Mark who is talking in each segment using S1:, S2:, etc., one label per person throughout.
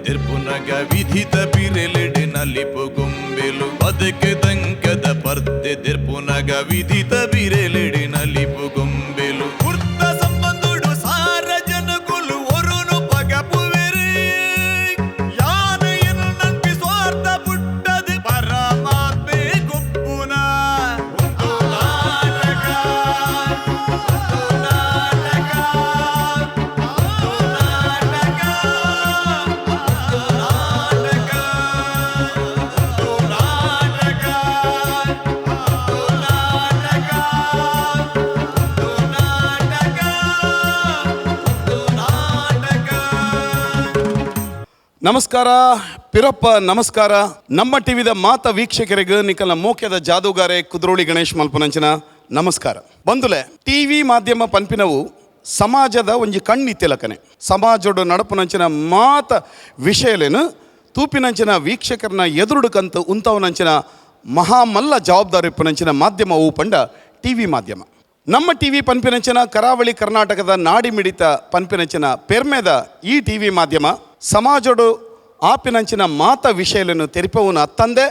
S1: ದೆರ್ಪುನಗ ವಿಧಿತ ಬಿರೆಲೆಡೆ ನಲಿಪು ಗೊಂಬೆಲು ಬದುಕು ದಂಕದ ಪರ್ದೆ ದೆರ್ಪುನಗ ವಿಧಿತ ಬಿರೆಲೆಡೆ ನಲಿಪು ಗೊಂಬೆಲು ಕುರ್ತ ಸಂಬಂಧುಡು ಸಾರ ಜನಕುಲು ಒರುನು ಪಗಪುವೆರು ಯಾನು ಎನ್ನು ನಂಬಿ ಸ್ವಾರ್ಥ ಪುಟ್ಟದು ಪರಮಾತ್ಮೆ ಗುಪ್ಪುನ ಒಂದು ನಾಟಕ ಒಂದು ನಾಟಕ ಒಂದು ನಾಟಕ ಒಂದು ನಾಟಕ ಒಂದು ನಾಟಕ ಒಂದು ನಾಟಕ ಒಂದು ನಾಟಕ ಒಂದು ನಾಟಕ.
S2: ನಮಸ್ಕಾರ ಪಿರಪ್ಪ, ನಮಸ್ಕಾರ. ನಮ್ಮ ಟಿವಿದ ಮಾತ ವೀಕ್ಷಕರಿಗೆ ನಿಕಲ ಮೋಕ್ಯದ ಜಾದೂಗಾರೆ ಕುದ್ರೋಳಿ ಗಣೇಶ್ ಮಲ್ಪನಂಚಿನ ನಮಸ್ಕಾರ. ಬಂದುಲೆ, ಟಿವಿ ಮಾಧ್ಯಮ ಪನ್ಪಿನವು ಸಮಾಜದ ಒಂಜಿ ಕಣ್ಣಿತ್ತಿಲಕನೆ. ಸಮಾಜೋಡು ನಡಪುನಂಚಿನ ಮಾತ ವಿಷಯಲೇನು ತೂಪಿನಂಚಿನ ವೀಕ್ಷಕರನ್ನ ಎದುರುಡುಕಂತ ಉಂತವನಂಚಿನ ಮಹಾಮಲ್ಲ ಜವಾಬ್ದಾರಿ ಪುನಂಚಿನ ಮಾಧ್ಯಮವು ಪಂಡ ಟಿವಿ ಮಾಧ್ಯಮ. ನಮ್ಮ ಟಿವಿ ಪನ್ಪಿನಂಚಿನ ಕರಾವಳಿ ಕರ್ನಾಟಕದ ನಾಡಿಮಿಡಿತ ಪನ್ಪಿನಂಚಿನ ಪೆರ್ಮೆದ ಈ ಟಿವಿ ಮಾಧ್ಯಮ ಸಮಾಜೋಡು ಆಪಿನಂಚಿನ ಮಾತ ವಿಷಯలను ತೆರಿಪವನು ಅತ್ತಂದೆ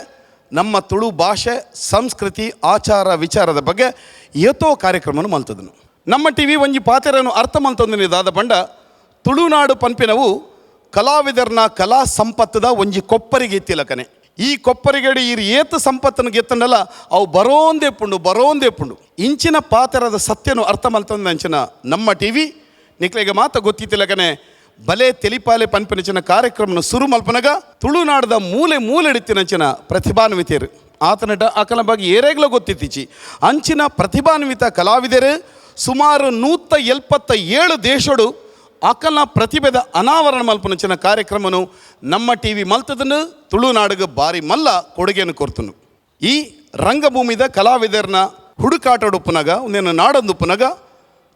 S2: ನಮ್ಮ ತುಳು ಭಾಷೆ, ಸಂಸ್ಕೃತಿ, ಆಚಾರ ವಿಚಾರದ ಬಗ್ಗೆ ಏತೋ ಕಾರ್ಯಕ್ರಮನು ಮಲ್ತದನು. ನಮ್ಮ ಟಿವಿ ಒಂಜಿ ಪಾತೆರನು ಅರ್ಥ ಮಲ್ತೊಂದಿನಿ ದಾದ ಪಂಡ, ತುಳುನಾಡು ಪನ್ಪಿನವು ಕಲಾವಿದರ್ನ ಕಲಾ ಸಂಪತ್ತದ ಒಂಜಿ ಕೊಪ್ಪರಿಗೆ ಇತ್ತಿಲಕನೆ. ಈ ಕೊಪ್ಪರಿಗಡಿ ಈ ಏತು ಸಂಪತ್ತನ್ನು ಗೆತ್ತಂಡಲ್ಲ, ಅವು ಬರೋಂದೇ ಪುಂಡು, ಬರೋಂದೇ ಪುಂಡು. ಇಂಚಿನ ಪಾತೆರದ ಸತ್ಯನು ಅರ್ಥ ಮಲ್ತೊಂದು ಅಂಚಿನ ನಮ್ಮ ಟಿವಿ ನಿಕ್ಲೆಗೆ ಮಾತ ಗೊತ್ತಿತ್ತಿಲಕನೆ ಬಲೆ ತೆಲಿಪಾಲೆ ಪನ್ಪಿನಂಚಿನ ಕಾರ್ಯಕ್ರಮನ ಸುರು ಮಲ್ಪನಗ ತುಳುನಾಡದ ಮೂಲೆ ಮೂಲೆಡಿತ್ತಿನಂಚಿನ ಪ್ರತಿಭಾನ್ವಿತೆಯರು ಆತನಟ ಆಕಲ ಬಗ್ಗೆ ಏರೇಗ್ಲೋ ಗೊತ್ತಿತ್ತೀಚಿ. ಅಂಚಿನ ಪ್ರತಿಭಾನ್ವಿತ ಕಲಾವಿದರು ಸುಮಾರು 177 ದೇಶಡು ಅಕಲ್ನ ಪ್ರತಿಭೆದ ಅನಾವರಣ ಮಲ್ಪನಂಚಿನ ಕಾರ್ಯಕ್ರಮನು ನಮ್ಮ ಟಿವಿ ಮಲ್ತದನ್ನು ತುಳುನಾಡಿಗೆ ಬಾರಿ ಮಲ್ಲ ಕೊಡುಗೆಯನ್ನು ಕೊರ್ತನು. ಈ ರಂಗಭೂಮಿದ ಕಲಾವಿದರನ್ನ ಹುಡುಕಾಟಡುಪ್ಪುನಗ ಒಂದೇನು ನಾಡೊಂದುಪ್ಪುನಗ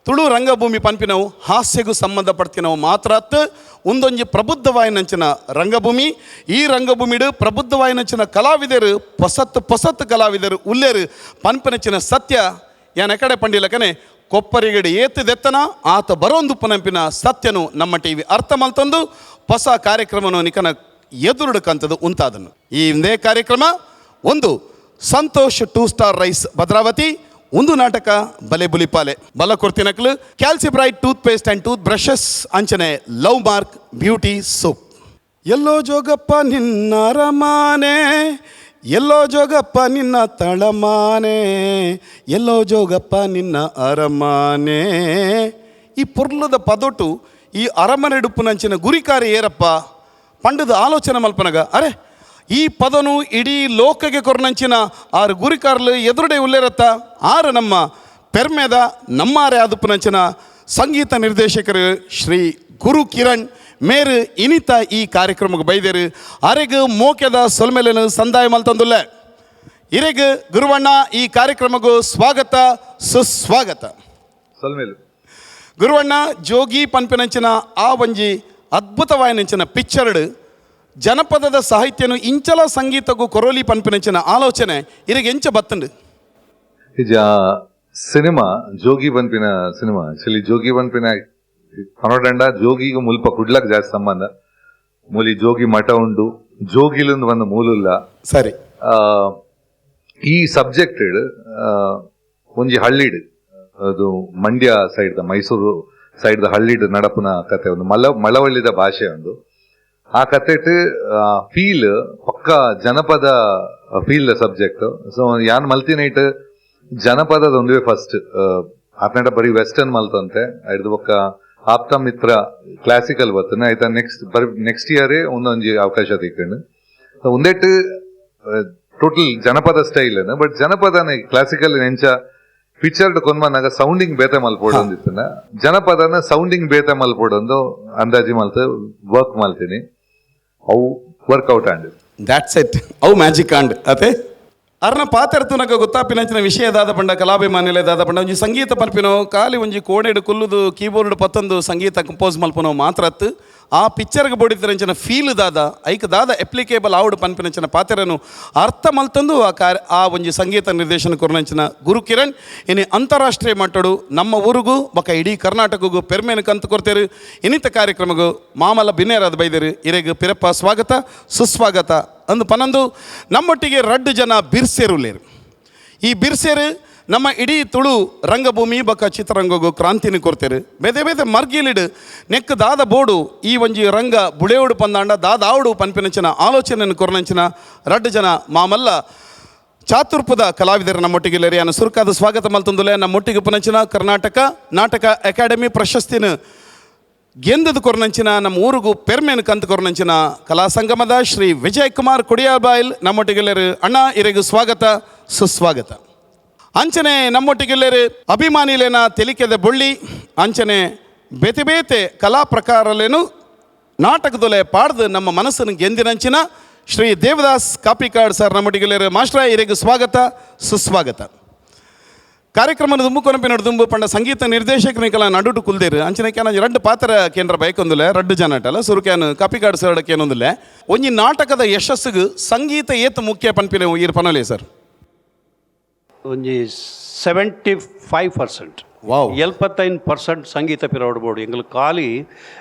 S2: ತುಳು ರಂಗಭೂಮಿ ಪನ್ಪಿನವು ಹಾಸ್ಯಗೂ ಸಂಬಂಧಪಡ್ತಿನವು ಮಾತ್ರ ಅತ್, ಒಂದೊಂಜಿ ಪ್ರಬುದ್ಧವಾಯಿನಂಚಿನ ರಂಗಭೂಮಿ. ಈ ರಂಗಭೂಮಿಡು ಪ್ರಬುದ್ಧವಾಯಿನಂಚಿನ ಕಲಾವಿದರು, ಪೊಸತ್ತು ಪೊಸತ್ತು ಕಲಾವಿದರು ಉಲ್ಲೇರು ಪನ್ಪಿನಂಚಿನ ಸತ್ಯ ಯಾನ್ ಎಕಡೆ ಪಂಡಿಲಕನೆ, ಕೊಪ್ಪರಿಗಡಿ ಏತದೆತ್ತನ ಆತ ಬರೋಂದು ಪನಂಪಿನ ಸತ್ಯನು ನಮ್ಮ ಟಿವಿ ಅರ್ಥ ಮಲ್ತೊಂದು ಹೊಸ ಕಾರ್ಯಕ್ರಮನು ನಿಕನ ಎದುರುಡುಕಂತದ್ದು ಉಂತಾದನು. ಈ ಒಂದೇ ಕಾರ್ಯಕ್ರಮ ಒಂದು Santosh two star rice Bhadravati, ಒಂದು ನಾಟಕ ಬಲೆ ಬುಲಿಪಾಲೆ ಬಲ ಕೊರ್ತಿನಕ್ಲು Calcibright toothpaste and toothbrushes, ಅಂಚನೆ love mark beauty soap. ಎಲ್ಲೋ ಜೋಗಪ್ಪ ನಿನ್ನ ರಮಾನೆ, ಎಲ್ಲೋ ಜೋಗಪ್ಪ ನಿನ್ನ ತಳಮಾನೆ, ಎಲ್ಲೋ ಜೋಗಪ್ಪ ನಿನ್ನ ಅರಮಾನೆ. ಈ ಪೊರ್ಲದ ಪದೊಟು ಈ ಅರಮನೆಡುಪ್ಪುನಂಚಿನ ಗುರಿಕಾರಿ ಏರಪ್ಪ ಪಂಡದ ಆಲೋಚನೆ ಮಲ್ಪನಗ, ಅರೆ ಈ ಪದನು ಇಡೀ ಲೋಕಗೆ ಕೊರ್ನಂಚಿನ ಆರು ಗುರಿಕಾರ್ಲು ಎದುರುಡೆ ಉಲ್ಲೇರತ್ತ. ಆರು ನಮ್ಮ ಪೆರ್ಮೆದ ನಮ್ಮಾರೆ ಆದುಪ್ಪುನಂಚಿನ ಸಂಗೀತ ನಿರ್ದೇಶಕರು ಶ್ರೀ ಗುರು ಕಿರಣ್ ಮೇರು ಇನಿತ ಈ ಕಾರ್ಯಕ್ರಮಕ್ಕೆ ಬೈದೇರು. ಅರೆಗ್ ಮೋಕೆದ ಸೊಲ್ಮೆಲೆನು ಸಂದಾಯ ಮಲ್ತಂದುಲ್ಲೆ. ಇರೆಗ್ ಗುರುವಣ್ಣ ಈ ಕಾರ್ಯಕ್ರಮಕ್ಕೂ ಸ್ವಾಗತ ಸುಸ್ವಾಗತ.
S3: ಸೊಲ್ಮೆಲು.
S2: ಗುರುವಣ್ಣ, ಜೋಗಿ ಪನ್ಪಿನಂಚಿನ ಆ ಒಂಜಿ ಅದ್ಭುತವಾಯಿನಂಚಿನ ಪಿಕ್ಚರ್ಡ್ ಜನಪದದ ಸಾಹಿತ್ಯನು ಇಂಚಲ ಸಂಗೀತಗೂ ಕೊರೋಲಿ ಪನ್ಪಿನಂಚಿನ ಆಲೋಚನೆ ಇರೆಗೆ ಎಂಚ ಬತ್ತಂಡು?
S3: ನಿಜ, ಸಿನಿಮಾ ಜೋಗಿ ಪನ್ಪಿನ ಸಿನಿಮಾ. ಆಕ್ಚುಲಿ ಜೋಗಿ ಪನ್ಪಿನ ಕನ್ನಡಂಡ ಜೋಗಿಗೆ ಮುಲ್ಪ ಕುಡ್ಲಕ್ ಜಾಸ್ತಿ ಸಂಬಂಧ. ಮೂಲಿ ಜೋಗಿ ಮಠ ಉಂಡು, ಜೋಗಿಲಂದು ಬಂದ ಮೂಲುಲ್ಲ. ಈ ಸಬ್ಜೆಕ್ಟ್ ಒಂಜಿ ಹಳ್ಳಿಡ್, ಅದು Mandya side the, Mysuru side the ಹಳ್ಳಿಡ್ ನಡಪುನ ಕತೆ. ಒಂದು ಮಳವಳ್ಳಿದ ಭಾಷೆ ಒಂದು. ಆ ಕತೆಟ್ ಫೀಲ್ ಪಕ್ಕ ಜನಪದ feel subject. So ಯಾನ್ ಮಲ್ತಿನೈಟ್ ಜನಪದದ ಒಂದುವೆ ಫಸ್ಟ್. ಆತನಟ ಬರೀ ವೆಸ್ಟರ್ನ್ ಮಲ್ತಂತೆ. ಐದು ಬೊಕ್ಕ ಆಪ್ತ ಮಿತ್ರ ಕ್ಲಾಸಿಕಲ್ ಬರ್ತನೆ ಆಯ್ತಾ. ನೆಕ್ಸ್ಟ್ ಬರಿ ನೆಕ್ಸ್ಟ್ ಇಯರೇ ಒಂದೊಂಜಿ ಅವಕಾಶ ತಿಕ್ಕಂಡು. ಒಂದೆಟ್ಟು ಟೋಟಲ್ ಜನಪದ ಸ್ಟೈಲ್, ಬಟ್ ಜನಪದನೆ ಕ್ಲಾಸಿಕಲ್ ಎಂಚ ಪಿಕ್ಚರ್ ಕೊಂದ್ಮನಾಗ ಸೌಂಡಿಂಗ್ ಬೇತೆ ಮಲ್ಪೋಡು ಅಂದಿತ್ತನ, ಜನಪದನ ಸೌಂಡಿಂಗ್ ಬೇತೆ ಮಲ್ಪೋಡೊಂದು ಅಂದಾಜಿ ಮಲ್ತ ವರ್ಕ್ ಮಲ್ತೀನಿ. ಅವು workout and
S2: that's it, ಅವು ಮ್ಯಾಜಿಕ್ ಆಂಡ್ ಅತೆ. ಅರ್ನ ಪಾತೆರ್ತುನಗ ಗೊತ್ತಾಪಿನಂಚಿನ ವಿಷಯ ದಾದ ಪಂಡ ಕಲಾಭಿಮಾನಿಲೆ ದಾದ ಪಂಡ ಒಂಜಿ ಸಂಗೀತ ಪನ್ಪಿನೋ ಖಾಲಿ ಒಂಜಿ ಕೋಣೆಡು ಕುಲ್ಲುದು ಕೀಬೋರ್ಡ್ ಪತ್ತೊಂದು ಸಂಗೀತ ಕಂಪೋಸ್ ಮಲ್ಪನೋ ಮಾತ್ರ ಅತ್ತು ಆ ಪಿಕ್ಚರ್ಗೆ ಬೋಡಿದ್ರಂಚಿನ ಫೀಲ್ ದಾದ ಐಕ್ ದಾದ ಅಪ್ಲಿಕೇಬಲ್ ಆವುಡು ಪನ್ಪಿನಂಚಿನ ಪಾತೆರನು ಅರ್ಥ ಮಲ್ತಂದು ಆ ಕಾರ್ಯ ಆ ಒಂಜಿ ಸಂಗೀತ ನಿರ್ದೇಶನ ಕೊರನಂಚಿನ ಗುರು ಕಿರಣ್ ಇನಿ ಅಂತಾರಾಷ್ಟ್ರೀಯ ಮಟ್ಟಡು ನಮ್ಮ ಊರಿಗೂ ಬೊಕ ಇಡೀ ಕರ್ನಾಟಕಗೂ ಪೆರ್ಮೇನು ಕಂತು ಕೊಡ್ತೇರು. ಇನ್ನಿತ ಕಾರ್ಯಕ್ರಮಗೂ ಮಾಮಲ ಬಿನ್ನೇರಾದ ಬೈದೇರು. ಇರೆಗ್ ಪಿರಪ್ಪ ಸ್ವಾಗತ ಸುಸ್ವಾಗತ ಅಂದು ಪನಂದು ನಮ್ಮೊಟ್ಟಿಗೆ ರಡ್ಡು ಜನ ಬಿರ್ಸೇರುಲೇರು. ಈ ಬಿರ್ಸೇರು ನಮ್ಮ ಇಡೀ ತುಳು ರಂಗಭೂಮಿ ಬೊಕ ಚಿತ್ರರಂಗಗೂ ಕ್ರಾಂತಿನ ಕೊಡ್ತೇರು. ಬೇತೆ ಬೇತೆ ಮರ್ಗಿಲಿಡು ನೆಕ್ ದಾದ ಬೋಡು ಈ ಒಂಜಿ ರಂಗ ಬುಳೆಯೋಡು ಪಂದಾಂಡ ದಾದಾವುಡು ಪನ್ಪಿನಂಚಿನ ಆಲೋಚನೆಯನ್ನು ಕೊರನಂಚಿನ ರಡ್ಡು ಜನ ಮಾಮಲ್ಲ ಚಾತುರ್ಪದ ಕಲಾವಿದರು ನಮ್ಮೊಟ್ಟಿಗೆ ಲೇರಿಯಾನ ಸುರ್ಕಾದ ಸ್ವಾಗತ ಮಲ್ತಂದುಲೆ. ನಮ್ಮೊಟ್ಟಿಗೆ ಪುನಂಚಿನ ಕರ್ನಾಟಕ ನಾಟಕ ಅಕಾಡೆಮಿ ಪ್ರಶಸ್ತಿನ ಗೆಂದದ ಕೊರನಂಚಿನ ನಮ್ಮ ಊರಿಗೂ ಪೆರ್ಮೇನು ಕಂತು ಕೊರನಂಚಿನ ಕಲಾ ಸಂಗಮದ ಶ್ರೀ ವಿಜಯ್ ಕುಮಾರ್ ಕೊಡಿಯಾಬಾಯಿಲ್ ನಮ್ಮೊಟ್ಟಿಗೆಲ್ಲರು. ಅಣ್ಣ ಇರೆಗು ಸ್ವಾಗತ ಸುಸ್ವಾಗತ. ಅಂಚನೆ ನಮ್ಮೊಟ್ಟಿಗೆಲ್ಲರು ಅಭಿಮಾನಿಲೇನ ತೆಲಿಕೆದ ಬೊಳ್ಳಿ ಅಂಚನೆ ಬೇತೆ ಬೇತೆ ಕಲಾ ಪ್ರಕಾರಲೇನು ನಾಟಕದೊಲೆ ಪಾಡ್ದು ನಮ್ಮ ಮನಸ್ಸನ್ನು ಗೆಂದಿನಂಚಿನ ಶ್ರೀ ದೇವದಾಸ್ ಕಾಪಿಕಾಡ್ ಸರ್ ನಮ್ಮೊಟ್ಟಿಗೆಲ್ಲರು. ಮಾಸ್ಟ್ರ ಇರೆಗು ಸ್ವಾಗತ ಸುಸ್ವಾಗತ. ಕಾರ್ಯಕ್ರಮದ ದುಂಬು ಕೊನಪಿನ ದುಂಬು ಪಂಡ ಸಂಗೀತ ನಿರ್ದೇಶಕನಿಕಲ ನಡುಟು ಕುಲ್ದೇರು ಅಂಚನೆ ಕೆನ ರಡ್ಡು ಪಾತ್ರ ಕೇಂದ್ರ ಬೈಕೊಂದುಲೆ ರಡ್ಡು ಜನ ಅಟಲ ಸುರುಕ್ಯಾನು ಕಾಪಿಕಾಡ್ ಸರ್ ಕೇನೊಂದುಲೆ ಒಂಜಿ ನಾಟಕದ ಯಶಸ್ಸಿಗೆ ಸಂಗೀತ ಏತ್ ಮುಖ್ಯ ಪನ್ಪಿನ ಈರ್ ಪನಲೆ ಸರ್.
S4: ಒಂಜಿ 75%.
S2: ವಾವ್.
S4: 75% ಸಂಗೀತ ಪಿರವಡ್ಬೋಡು ಎಂಗ್ಲು ಖಾಲಿ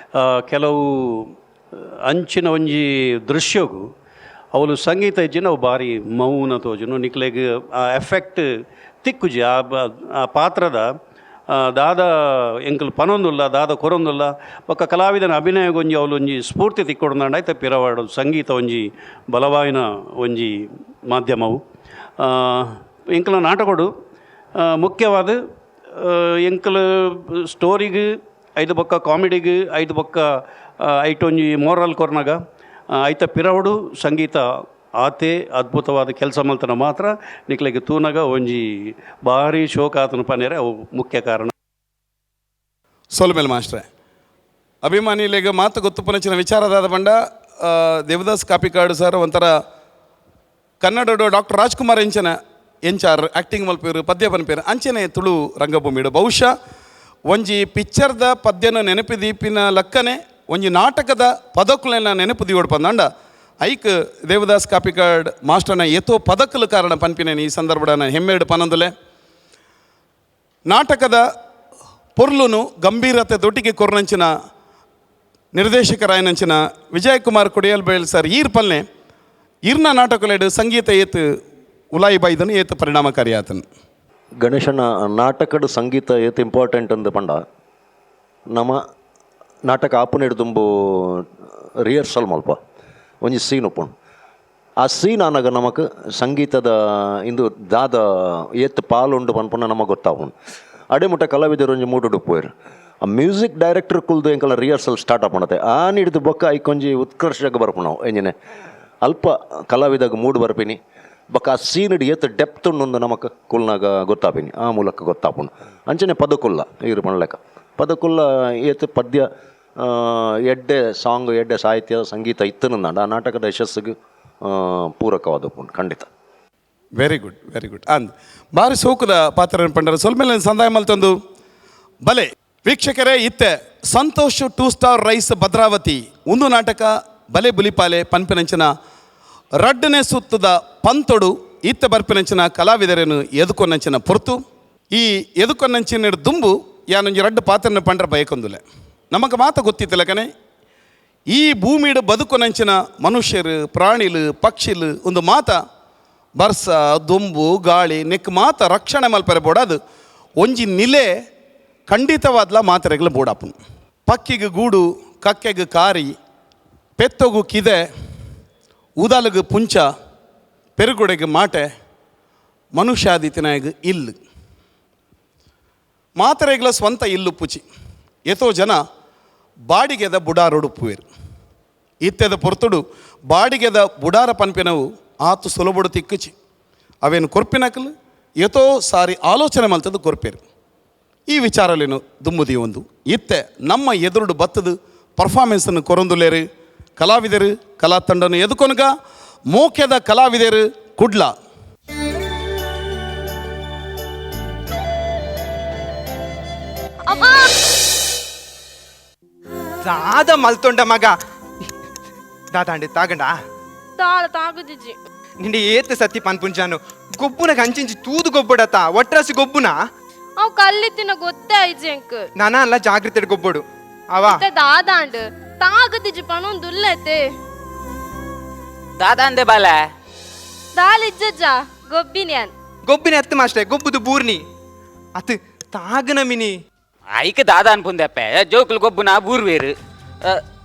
S4: ಕೆಲವು ಅಂಚಿನ ಒಂಜಿ ದೃಶ್ಯಗು ಅವಳು ಸಂಗೀತ ಇಜ್ಜಿನ ಅವು ಭಾರಿ ಮೌನ ತೋಜುನು ನಿಕ್ಲೆಗ್ ಆ ಎಫೆಕ್ಟ್ ತಿಕ್ಕುಜಿ ಆ ಆ ಪಾತ್ರದ ದಾದ ಎಂಕುಲು ಪನೊಂದುಲ್ಲ ದಾದ ಕೊರೊಂದುಲ್ಲ ಬೊಕ್ಕ ಕಲಾವಿದನ ಅಭಿನಯಗೊಂಜಿ ಅವಳು ಒಂಜಿ ಸ್ಫೂರ್ತಿ ತಿಕ್ಕೊಡುಂದಾಂಡ ಐತ ಪಿರವಾಡು ಸಂಗೀತ ಒಂಜಿ ಬಲವಾಯಿನ ಒಂಜಿ ಮಾಧ್ಯಮವು. ಎಂಕಲ್ನ ನಾಟಕೊಡು ಮುಖ್ಯವಾದ ಎಂಕಲ್ ಸ್ಟೋರಿಗೆ ಐದು ಬೊಕ್ಕ ಕಾಮಿಡಿಗೆ ಐದು ಬೊಕ್ಕ ಐಟೊಂಜಿ ಮೋರಲ್ ಕೊರ್ನಗ ಐತ ಪಿರವಡು ಸಂಗೀತ ಆತೆ ಅದ್ಭುತವಾದ ಕೆಲಸ ಮಲ್ತನ ಮಾತ್ರ ನಿಕ್ಲೆಗ್ ತೂನಗ ಒಂಜಿ ಭಾರಿ ಶೋಕ ಆತನ ಪನೇರೆ ಅವು ಮುಖ್ಯ ಕಾರಣ.
S2: ಸೋಲ್ಮೇಲ್ ಮಾಸ್ಟ್ರೆ ಅಭಿಮಾನಿಲೆಗ್ ಮಾತು ಗೊತ್ತುಪನಚಿನ ವಿಚಾರದಾದ ಪಂಡ ದೇವದಾಸ್ ಕಾಪಿಕಾಡು ಸರ್ ಒಂಥರ ಕನ್ನಡಡು ಡಾಕ್ಟರ್ ರಾಜ್ಕುಮಾರ್ ಎಂಚನ ಎಂಚಾರ್ ಆ್ಯಕ್ಟಿಂಗ್ ಮಲ್ಪೇರು ಪದ್ಯ ಪನ್ಪೇರು ಅಂಚನೆ ತುಳು ರಂಗಭೂಮಿಡು ಬಹುಶಃ ಒಂಜಿ ಪಿಕ್ಚರ್ದ ಪದ್ಯನ ನೆನಪು ದೀಪಿನ ಲಕ್ಕನೆ ಒಂಜಿ ನಾಟಕದ ಪದಕುಲೆನ ನೆನಪು ದೀವಡ್ ಪಂದಾಂಡ ಐಕ್ ದೇವದಾಸ್ ಕಾಪಿಕಾಡ್ ಮಾಸ್ಟರ್ನ ಏತೋ ಪದಕಲು ಕಾರಣ ಪನ್ಪಿನೇನು ಈ ಸಂದರ್ಭದ ಹೆಮ್ಮೆಡು ಪನಂದುಲೆ. ನಾಟಕದ ಪೊರ್ಲುನು ಗಂಭೀರತೆ ದೊಟ್ಟಿಗೆ ಕೊರ್ನಂಚಿನ ನಿರ್ದೇಶಕರಾಯನಂಚಿನ ವಿಜಯಕುಮಾರ್ ಕೊಡಿಯಲ್ಬೇಲ್ ಸರ್ ಈರ್ ಪಲ್ನೆ ಇರ್ನ ನಾಟಕಲೇಡು ಸಂಗೀತ ಏತು ಉಲಾಯಿ ಬೈದನು ಏತು ಪರಿಣಾಮಕಾರಿ ಆತನು.
S5: ಗಣೇಶನ ನಾಟಕದ ಸಂಗೀತ ಏತ್ ಇಂಪಾರ್ಟೆಂಟ್ ಅಂದ್ ಪಂಡ ನಮ ನಾಟಕ ಆಪುನೆಡ್ ದುಂಬು ರಿಹರ್ಸಲ್ ಮಲ್ಪ ಒಂಜಿ ಸೀನ್ ಉಪ್ಪುಂಡು. ಆ ಸೀನ್ ಆನಗ ನಮಕ್ ಸಂಗೀತದ ಇಂದು ದಾದ ಏತ್ ಪಾಲುಂಡು ಪನ್ಪುನ ನಮಗೆ ಗೊತ್ತಾಪುಂಡು. ಅಡೆ ಮುಟ್ಟ ಕಲಾವಿದರು ಒಂಜಿ ಮೂಡುಡು ಪೋಯೆರ್ ಆ ಮ್ಯೂಸಿಕ್ ಡೈರೆಕ್ಟರ್ ಕುಲ್ದು ಎಂಕಲ ರಿಹರ್ಸಲ್ ಸ್ಟಾರ್ಟ್ ಆಪುಂಡತೆ ಆ ಹಿಡ್ದು ಬೊಕ್ಕ ಐಕೊಂಜಿ ಉತ್ಕರ್ಷಕ್ಕೆ ಬರ್ಪು ನಾವು ಎಂಜಿನೆ ಅಲ್ಪ ಕಲಾವಿದಾಗ ಮೂಡ್ ಬರ್ಪಿನಿ ಬೊಕ್ಕ ಆ ಸೀನ್ ಏತ್ ಡೆಪ್ತ್ ಉಂಡು ನಮಕ್ ಕುಲ್ನಾಗ ಗೊತ್ತಾಪಿನಿ ಆ ಮೂಲಕ ಗೊತ್ತಾಪುಂಡು. ಅಂಚನೆ ಪದಕುಲ್ಲ ಈರು ಪನ್ಲೆಕ್ಕ ಪದಕುಲ್ಲ ಏತ್ ಪದ್ಯ ಎಡ್ಡೆ ಸಾಂಗ್ ಎಡ್ಡೆ ಸಾಹಿತ್ಯ ಸಂಗೀತ ಇತ್ತನಂದಾಂಡ ಆ ನಾಟಕದ ಯಶಸ್ಸಿಗೆ ಪೂರಕವಾದ ಖಂಡಿತ.
S2: Very good very good ಅಂದ್ ಬಾರಿ ಸೋಕುದ ಪಾತ್ರ ಪಂಡರ ಸೊಲ್ಮೇಲೆ ಸಂದಾಯ ಮಲ್ತೊಂದು ಬಲೆ ವೀಕ್ಷಕರೇ ಇತ್ತೆ ಸಂತೋಷ್ 2 ಸ್ಟಾರ್ ರೈಸ್ ಭದ್ರಾವತಿ ಒಂದು ನಾಟಕ ಬಲೆ ಬುಲಿಪಾಲೆ ಪನ್ಪಿನಂಚಿನ ರಡ್ಡನೆ ಸುತ್ತದ ಪಂತೊಡು ಇತ್ತ ಬರ್ಪಿನಂಚಿನ ಕಲಾವಿದರನ್ನು ಎದುಕೊನ್ನಂಚಿನ ಪೊರ್ತು ಈ ಎದುಕೊನ್ನಂಚಿನ ದುಂಬು ಯಾನೊಂಜಿ ರಡ್ಡು ಪಾತ್ರನ ಪಂಡ್ರ ಬಯಕೊಂದುಲೆ. ನಮಗ ಮಾತ ಗೊತ್ತಿತ್ತಲ್ಲ ಕನೆ ಈ ಭೂಮಿಡು ಬದುಕುನಂಚಿನ ಮನುಷ್ಯರು ಪ್ರಾಣಿಲು ಪಕ್ಷಿಲು ಒಂದು ಮಾತ ಬರ್ಸ ದೊಂಬು ಗಾಳಿ ನೆಕ್ ಮಾತ ರಕ್ಷಣೆ ಮಲ್ಪರೆ ಬೋಡಾದು ಒಂಜಿ ನಿಲೆ ಖಂಡಿತವಾದ್ಲ ಮಾತ್ರೆಗಳ ಬೋಡಾಪುನು. ಪಕ್ಕಿಗೆ ಗೂಡು ಕಕ್ಕೆಗೆ ಕಾರಿ ಪೆತ್ತೊಗು ಕಿದೆ ಉದಲಗು ಪುಂಚ ಪೆರುಗುಡೆಗೆ ಮಾಟೆ ಮನುಷ್ಯಾದಿತ್ಯನಾಯಗ ಇಲ್ಲು ಮಾತ್ರೆಗಳ ಸ್ವಂತ ಇಲ್ಲು ಪುಚಿ ಏತೋ ಜನ ಬಾಡಿಗೆದ ಬುಡಾರೊಡುಪ್ಪುವೇರು ಇತ್ತೆದ ಪೊರ್ತುಡು ಬಾಡಿಗೆದ ಬುಡಾರ ಪನ್ಪಿನವು ಆತು ಸುಲಭಡು ತಿಕ್ಕುಚಿ ಅವೇನು ಕೊರ್ಪಿನಕಲು ಏತೋ ಸಾರಿ ಆಲೋಚನೆ ಮಲ್ತದ್ದು ಕೊರ್ಪೇರು. ಈ ವಿಚಾರಲೇನು ದುಂಬುದಿ ಒಂದು ಇತ್ತೆ ನಮ್ಮ ಎದುರುಡು ಬತ್ತದು ಪರ್ಫಾರ್ಮೆನ್ಸನ್ನು ಕೊರೊಂದುಲೇರು ಕಲಾವಿದರು ಕಲಾ ತಂಡನು ಎದುಕೊನಗ ಮೋಕ್ಯದ ಕಲಾವಿದರು ಕುಡ್ಲ.
S6: ಅಮ್ಮ.
S7: ದಾದ ಮಲ್ತೊಂಡ ಮಗ ದಾದಾಂಡೆ ತಾಗಂಡ
S6: ತಾಳ ತಾಗುದಿಜ್ಜಿ.
S7: ನಿಂಡೆ ಏತ್ ಸತಿ ಪನ್ಪುಂಜಾನು ಗೊಬ್ಬುನ ಕಂಚಿಂಚಿ ತೂದು ಗೊಬ್ಬಡತ ಒಟ್ರಾಸಿ ಗೊಬ್ಬುನ.
S6: ಅವ್ ಕಲ್ಲಿತ್ತಿನ ಗೊತ್ತೇ ಆಯ್ಜಿ ಎಂಕ್.
S7: ನಾನ ಅಲ್ಲ ಜಾಗೃತಿ ಗೊಬ್ಬಡು ಅವಾ.
S6: ಇತ್ತೆ ದಾದಾಂಡ್ ತಾಗುದಿಜ್ಜಿ ಪಣೊಂದುಲ್ಲತೆ.
S8: ದಾದಾಂದೆ ಬಾಲ.
S6: ದಾಲಿಜ್ಜಜ್ಜ ಗೊಬ್ಬಿನ್ಯಾನ್.
S7: ಗೊಬ್ಬಿನ ಎತ್ತು ಮಾಸ್ಟೆ ಗೊಬ್ಬುದು ಬೂರ್ನಿ ಅತ್ ತಾಗನ ಮಿನಿ.
S8: ಐಕ್ ದಾದ ಅನ್ಪುಂದಪ್ಪೆ ಜೋಕುಲು ಗೊಬ್ಬುನ ಬೂರ್ವೇರು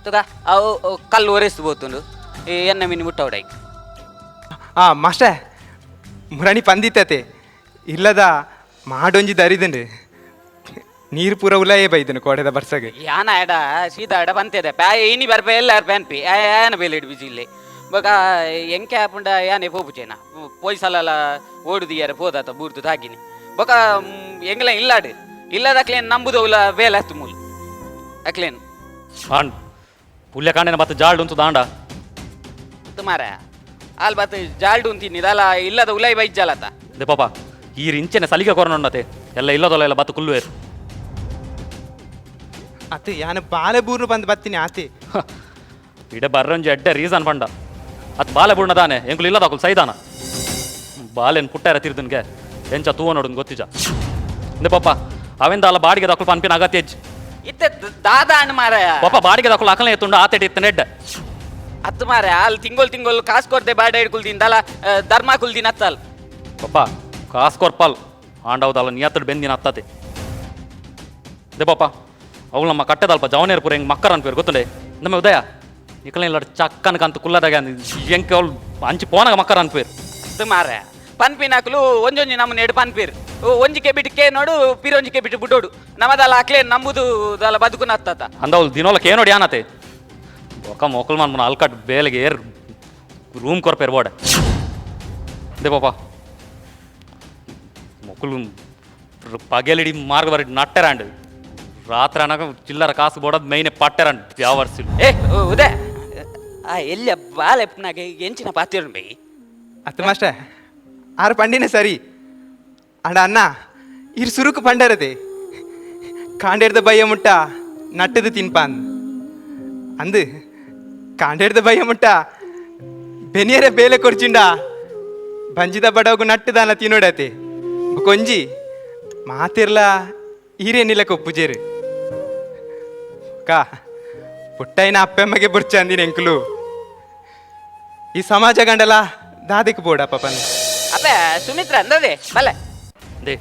S8: ತುಗ ಅವು ಕಲ್ಲು ಒರೆಸ್ತು ಬೋತುಂಡು ಎನ್ನ ಮಿನಿ ಮುಟ್ಟವಡೈಕ್.
S7: ಆ ಮಾಸ್ಟೆ ಮುರಣಿ ಪಂದಿತ್ತತೆ ಇಲ್ಲದ ಮಾಡೊಂಜಿ ದರಿದಂಡು ನೀರು ಪೂರ ಉಲಾಯೇ ಬೈದನು ಕೋಡೆದ ಬರ್ಸಗೆ.
S8: ಯಾನ ಎಡ ಸೀದಾ ಎಡ ಬಂತಿದೆ ಪ್ಯಾ ಇನಿ ಬರ್ಪೆ ಎಲ್ಲ ಪ್ಯಾನ್ಪಿ ಏನ ಬೇಲೆ ಇಡು ಬಿಜಿ ಬೊಕ ಎಂಕೆ ಆಪುಂಡ ಯಾನೆ ಪೋಪುಚೇನ ಪೋಯ್ಸಲಲ ಓಡುದಿಯಾರ ಪೋದಾತ ಬೂರ್ದು ತಾಗಿನಿ ಬೊಕ ಎಂಗ್ಲ ಇಲ್ಲಾಡು ಇಲ್ಲದ ಅಕ್ಲೇನ್ ನಂಬುದು ಉಲ ಬೇಲೆ ಅಸ್ತು ಮೂಲು ಅಕ್ಲೇನ್.
S9: ಆಂಡ್ ಪುಲ್ಯ ಕಾಂಡೆನ ಬತ್ತ ಜಾಲ್ಡ್ ಉಂತು ದಾಂಡ.
S8: ಮಾರ ಆಲ್ ಬತ್ ಜಾಲ್ಡು ಉಂತೀನಿ ದಾಲ ಇಲ್ಲದ ಉಲೈ ಬೈಜ್ಜಾಲತ.
S9: ದೆ ಪಾಪ ಈ ಇಂಚೆನೆ ಸಲಿಗೆ ಕೊರನುಂಡತೆ ಎಲ್ಲ ಇಲ್ಲದೊಲ್ಲ ಎಲ್ಲ ಬತ್ತ ಕುಲ್ಲುವೇರು.
S7: ಅತ್ ಯಾನ ಬಾಲೆ ಬೂರ್ನು ಬಂದು ಬತ್ತೀನಿ ಆತಿ.
S9: ಇಡ ಬರ್ರಂಜಿ ಅಡ್ಡೆ ರೀಸನ್ ಪಂಡ ಅತ್ ಬಾಲೆ ಬುಣ್ಣ ದಾನೆ ಎಂಕುಲು ಇಲ್ಲದ ಅಕುಲು ಸೈದಾನ ಬಾಲೆನ್ ಪುಟ್ಟಾರ ತಿರ್ದನ್ಗೆ ಎಂಚ ತೂವ ನೋಡುನ್ ಗೊತ್ತಿಜ. ದೆ ಪಾಪ ಅವೆಂದ ಅಲ್ಲ ಬಾಡಿಗೆ ದಕ್ಕಲು ಪನ್ಪಿನ ಅಗತ್ಯ ಹೆಜ್ಜೆ.
S8: ಇತ್ತೆ ದಾದ ಅಣ್ಣ ಮಾರ.
S9: ಪಾಪ ಬಾಡಿಗೆ ದಕ್ಕಲು ಅಕಲನೆ ಎತ್ತುಂಡು ಆತೆಟ್ ಇತ್ತ ನೆಡ್ಡೆ.
S8: ಅತ್ತು ಮಾರ ಅಲ್ಲಿ ತಿಂಗೋಲ್ ತಿಂಗೋಲ್ ಕಾಸು ಕೊರ್ದೆ ಬಾಡ ಹಿಡ್ಕುಲ್ದಿನ್ ದಾಲ ಧರ್ಮ ಕುಲ್ದಿನ ಅತ್ತಲ್.
S9: ಪಪ್ಪ ಕಾಸು ಕೊರ್ಪಾಲ್ ಆಂಡವದಲ್ಲ ನಿಯತ್ತಡ್ ಬೆಂದಿನ ಅತ್ತತೆ. ದೆ ಪಾಪ ಅವಳು ನಮ್ಮ ಕಟ್ಟೆದಲ್ಪ ಜವನೇರ್ ಪೂರ ಹೆಂಗ್ ಮಕ್ಕರ್ ಅನ್ಪೇರು ಗೊತ್ತುಂಡೆ ನಮ್ಮ ಉದಯ ನಿಕಲ ಇಲ್ಲ ಚಕ್ಕನ ಕಂತ ಕುಲ್ಲದಾಗ ಎಂಕೆ ಅವಳು ಅಂಚಿ ಪೋನಾಗ ಮಕ್ಕರ್ ಅನ್ಪೇರು.
S8: ಅತ್ತು ಮಾರ ಪನ್ಪಿನಾಕ್ಲು ಒಂಜೊಂಜಿ ನಮ್ಮನ್ನ ಎಡು ಪನ್ಪೇರು ಒಂಜಿ ಕೆಬಿಟ್ಟು ಕೆ ನೋಡು ಪಿರೊಂಜಿ ಕೆಬಿಟ್ಟು ಬುಡೋಡು ನಮ್ಮದಲ್ಲ ಅಕ್ಲೇನ್ ನಂಬುದು ದಾಲ ಬದುಕುನ ಅತ್ತತ.
S9: ಅಂದ ಅವಳು ದಿನೋಲಕ್ಕೆ ಏನೋಡಿ ಆನತೆ ಒಕ್ಕ ಮೊಕಲ್ ಮನ್ ಅಲ್ಕಟ್ ಬೇಲೆಗೆ ಏರ್ ರೂಮ್ ಕೊರ್ಪೇರು ಬೋಡೆ. They ಪಾಪ ಮೊಕಲು ಪಗೆಲಿಡಿ ಮಾರ್ಗ ಬರ ನಟ್ಟೆರಾಂಡ್ ರಾತ್ರಿ ಅನಾಗ ಚಿಲ್ಲರ ಕಾಸು ಬೋಡೋದು ಮೈನೆ ಪಟ್ಟೆರಾಂಡ್ ಯಾವ ವರ್ಷ.
S8: ಏ ಉದಯ ಆ ಎಲ್ಲ ಬಾಲೆಪ್ನಾಗ ಎಂಚಿನ ಪಾತಿರು ಬೈ.
S7: ಅತ್ ಮಾಸ್ಟೆ ಆರು ಪಂಡಿನ ಸರಿ ಅಡ ಅಣ್ಣ ಇರ್ ಸುರುಕು ಪಂಡರದೆ ಕಾಂಡೇರ್ದ ಬಯ್ಯ ಮುಟ್ಟ ನಟ್ಟದು ತಿನ್ಪಾನ್ ಅಂದು ಕಾಂಡೇರ್ದ ಬಯ್ಯ ಮುಟ್ಟ ಬೆನಿಯರ ಬೇಲೆ ಕೊರ್ಚಿಂಡ ಬಂಜಿದ ಬಡವಗು ನಟ್ಟುದಾನ ತಿನ್ನೋಡತೆ ಕೊಂಜಿ ಮಾತಿರ್ಲ ಈರೇನಿಲ್ಲ ಕೊಪ್ಪುಜೇರು ಕಾ ಪುಟ್ಟೈನ ಅಪ್ಪೆಮ್ಮಗೆ ಬುರ್ಚಂದಿನ ಎಂಕುಲು ಈ ಸಮಾಜ ಗಂಡಲ ದಾದಿಕ್ ಬೋಡ ಪಾಪನ್.
S8: ಅಪ್ಪೆ ಸುಮಿತ್ರ ಅಂದದೆ ಬಲೆ.
S9: They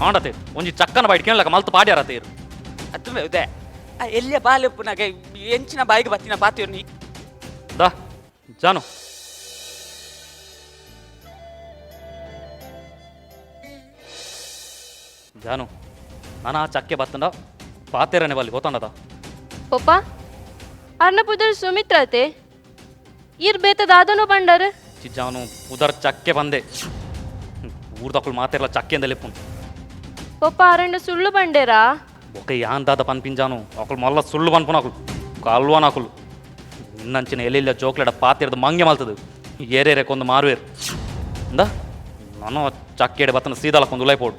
S9: ಆಂಡತೆ ಒಂಜಿ ಚಕ್ಕನ ಬೈಟ್ ಕೇಳಕ ಮಲ್ತು ಪಾಡ್ಯಾರತೆ ಇರು.
S8: ಅತ್ತು ಉದಯ ಆ ಎಲ್ಲಿಯ ಬಾಲೆಪ್ಪುನಾಗ ಎಂಚಿನ ಬಾಯಿಗೆ ಬತ್ತಿನ ಪಾತಿರು ನೀ.
S9: ದಾ ಜಾನು ಜಾನು ನಾನಾ ಚಕ್ಕೆ ಬತ್ತಂಡ ಪಾತೇರನೆ ಬಲ್ಲಿ ಗೊತ್ತಂಡದ.
S6: ಪಪ್ಪ ಅರ್ನ ಪುದರ್ ಸುಮಿತ್ರತೆ ಇರ್ ಬೇತ ದಾದನೋ ಬಂಡರ್.
S9: ಚಿಜ್ಜಾನು ಪುದರ್ ಚಕ್ಕೆ ಬಂದೆ ಊರ್ದಕ್ಕಳು ಮಾತಿರಲ್ಲ ಚಕ್ಕೆ ಲೆಪ್ಪುನು.
S6: ಪಪ್ಪ ಅರಂಡ ಸುಳ್ಳು ಬಂಡೇರಾ?
S9: ఒక ಯಾನ್ ದಾದ ಪನ್ಪಿಂಜಾನು ఒకಳು ಮಲ್ಲ ಸುಳ್ಳು ಪನ್ಪುನ ಅಕುಲು ಕಲ್ವನ ಅಕುಲು ನಿನ್ನಂಚಿನ ಎಲ್ಲೆಲ್ಲ ಜೋಕ್ಲೆಡ ಪಾತಿರ್ದ ಮಂಗೆ ಮಲ್ತದು ಏರೇರೆ ಕೊಂದು ಮಾರುವೇರು ಅಂದ ನಾನು ಚಕ್ಕೆಡೆ ಬತ್ತನ ಸೀದಾಲ ಕೊಂದು ಉಲೈ ಪೋಡು.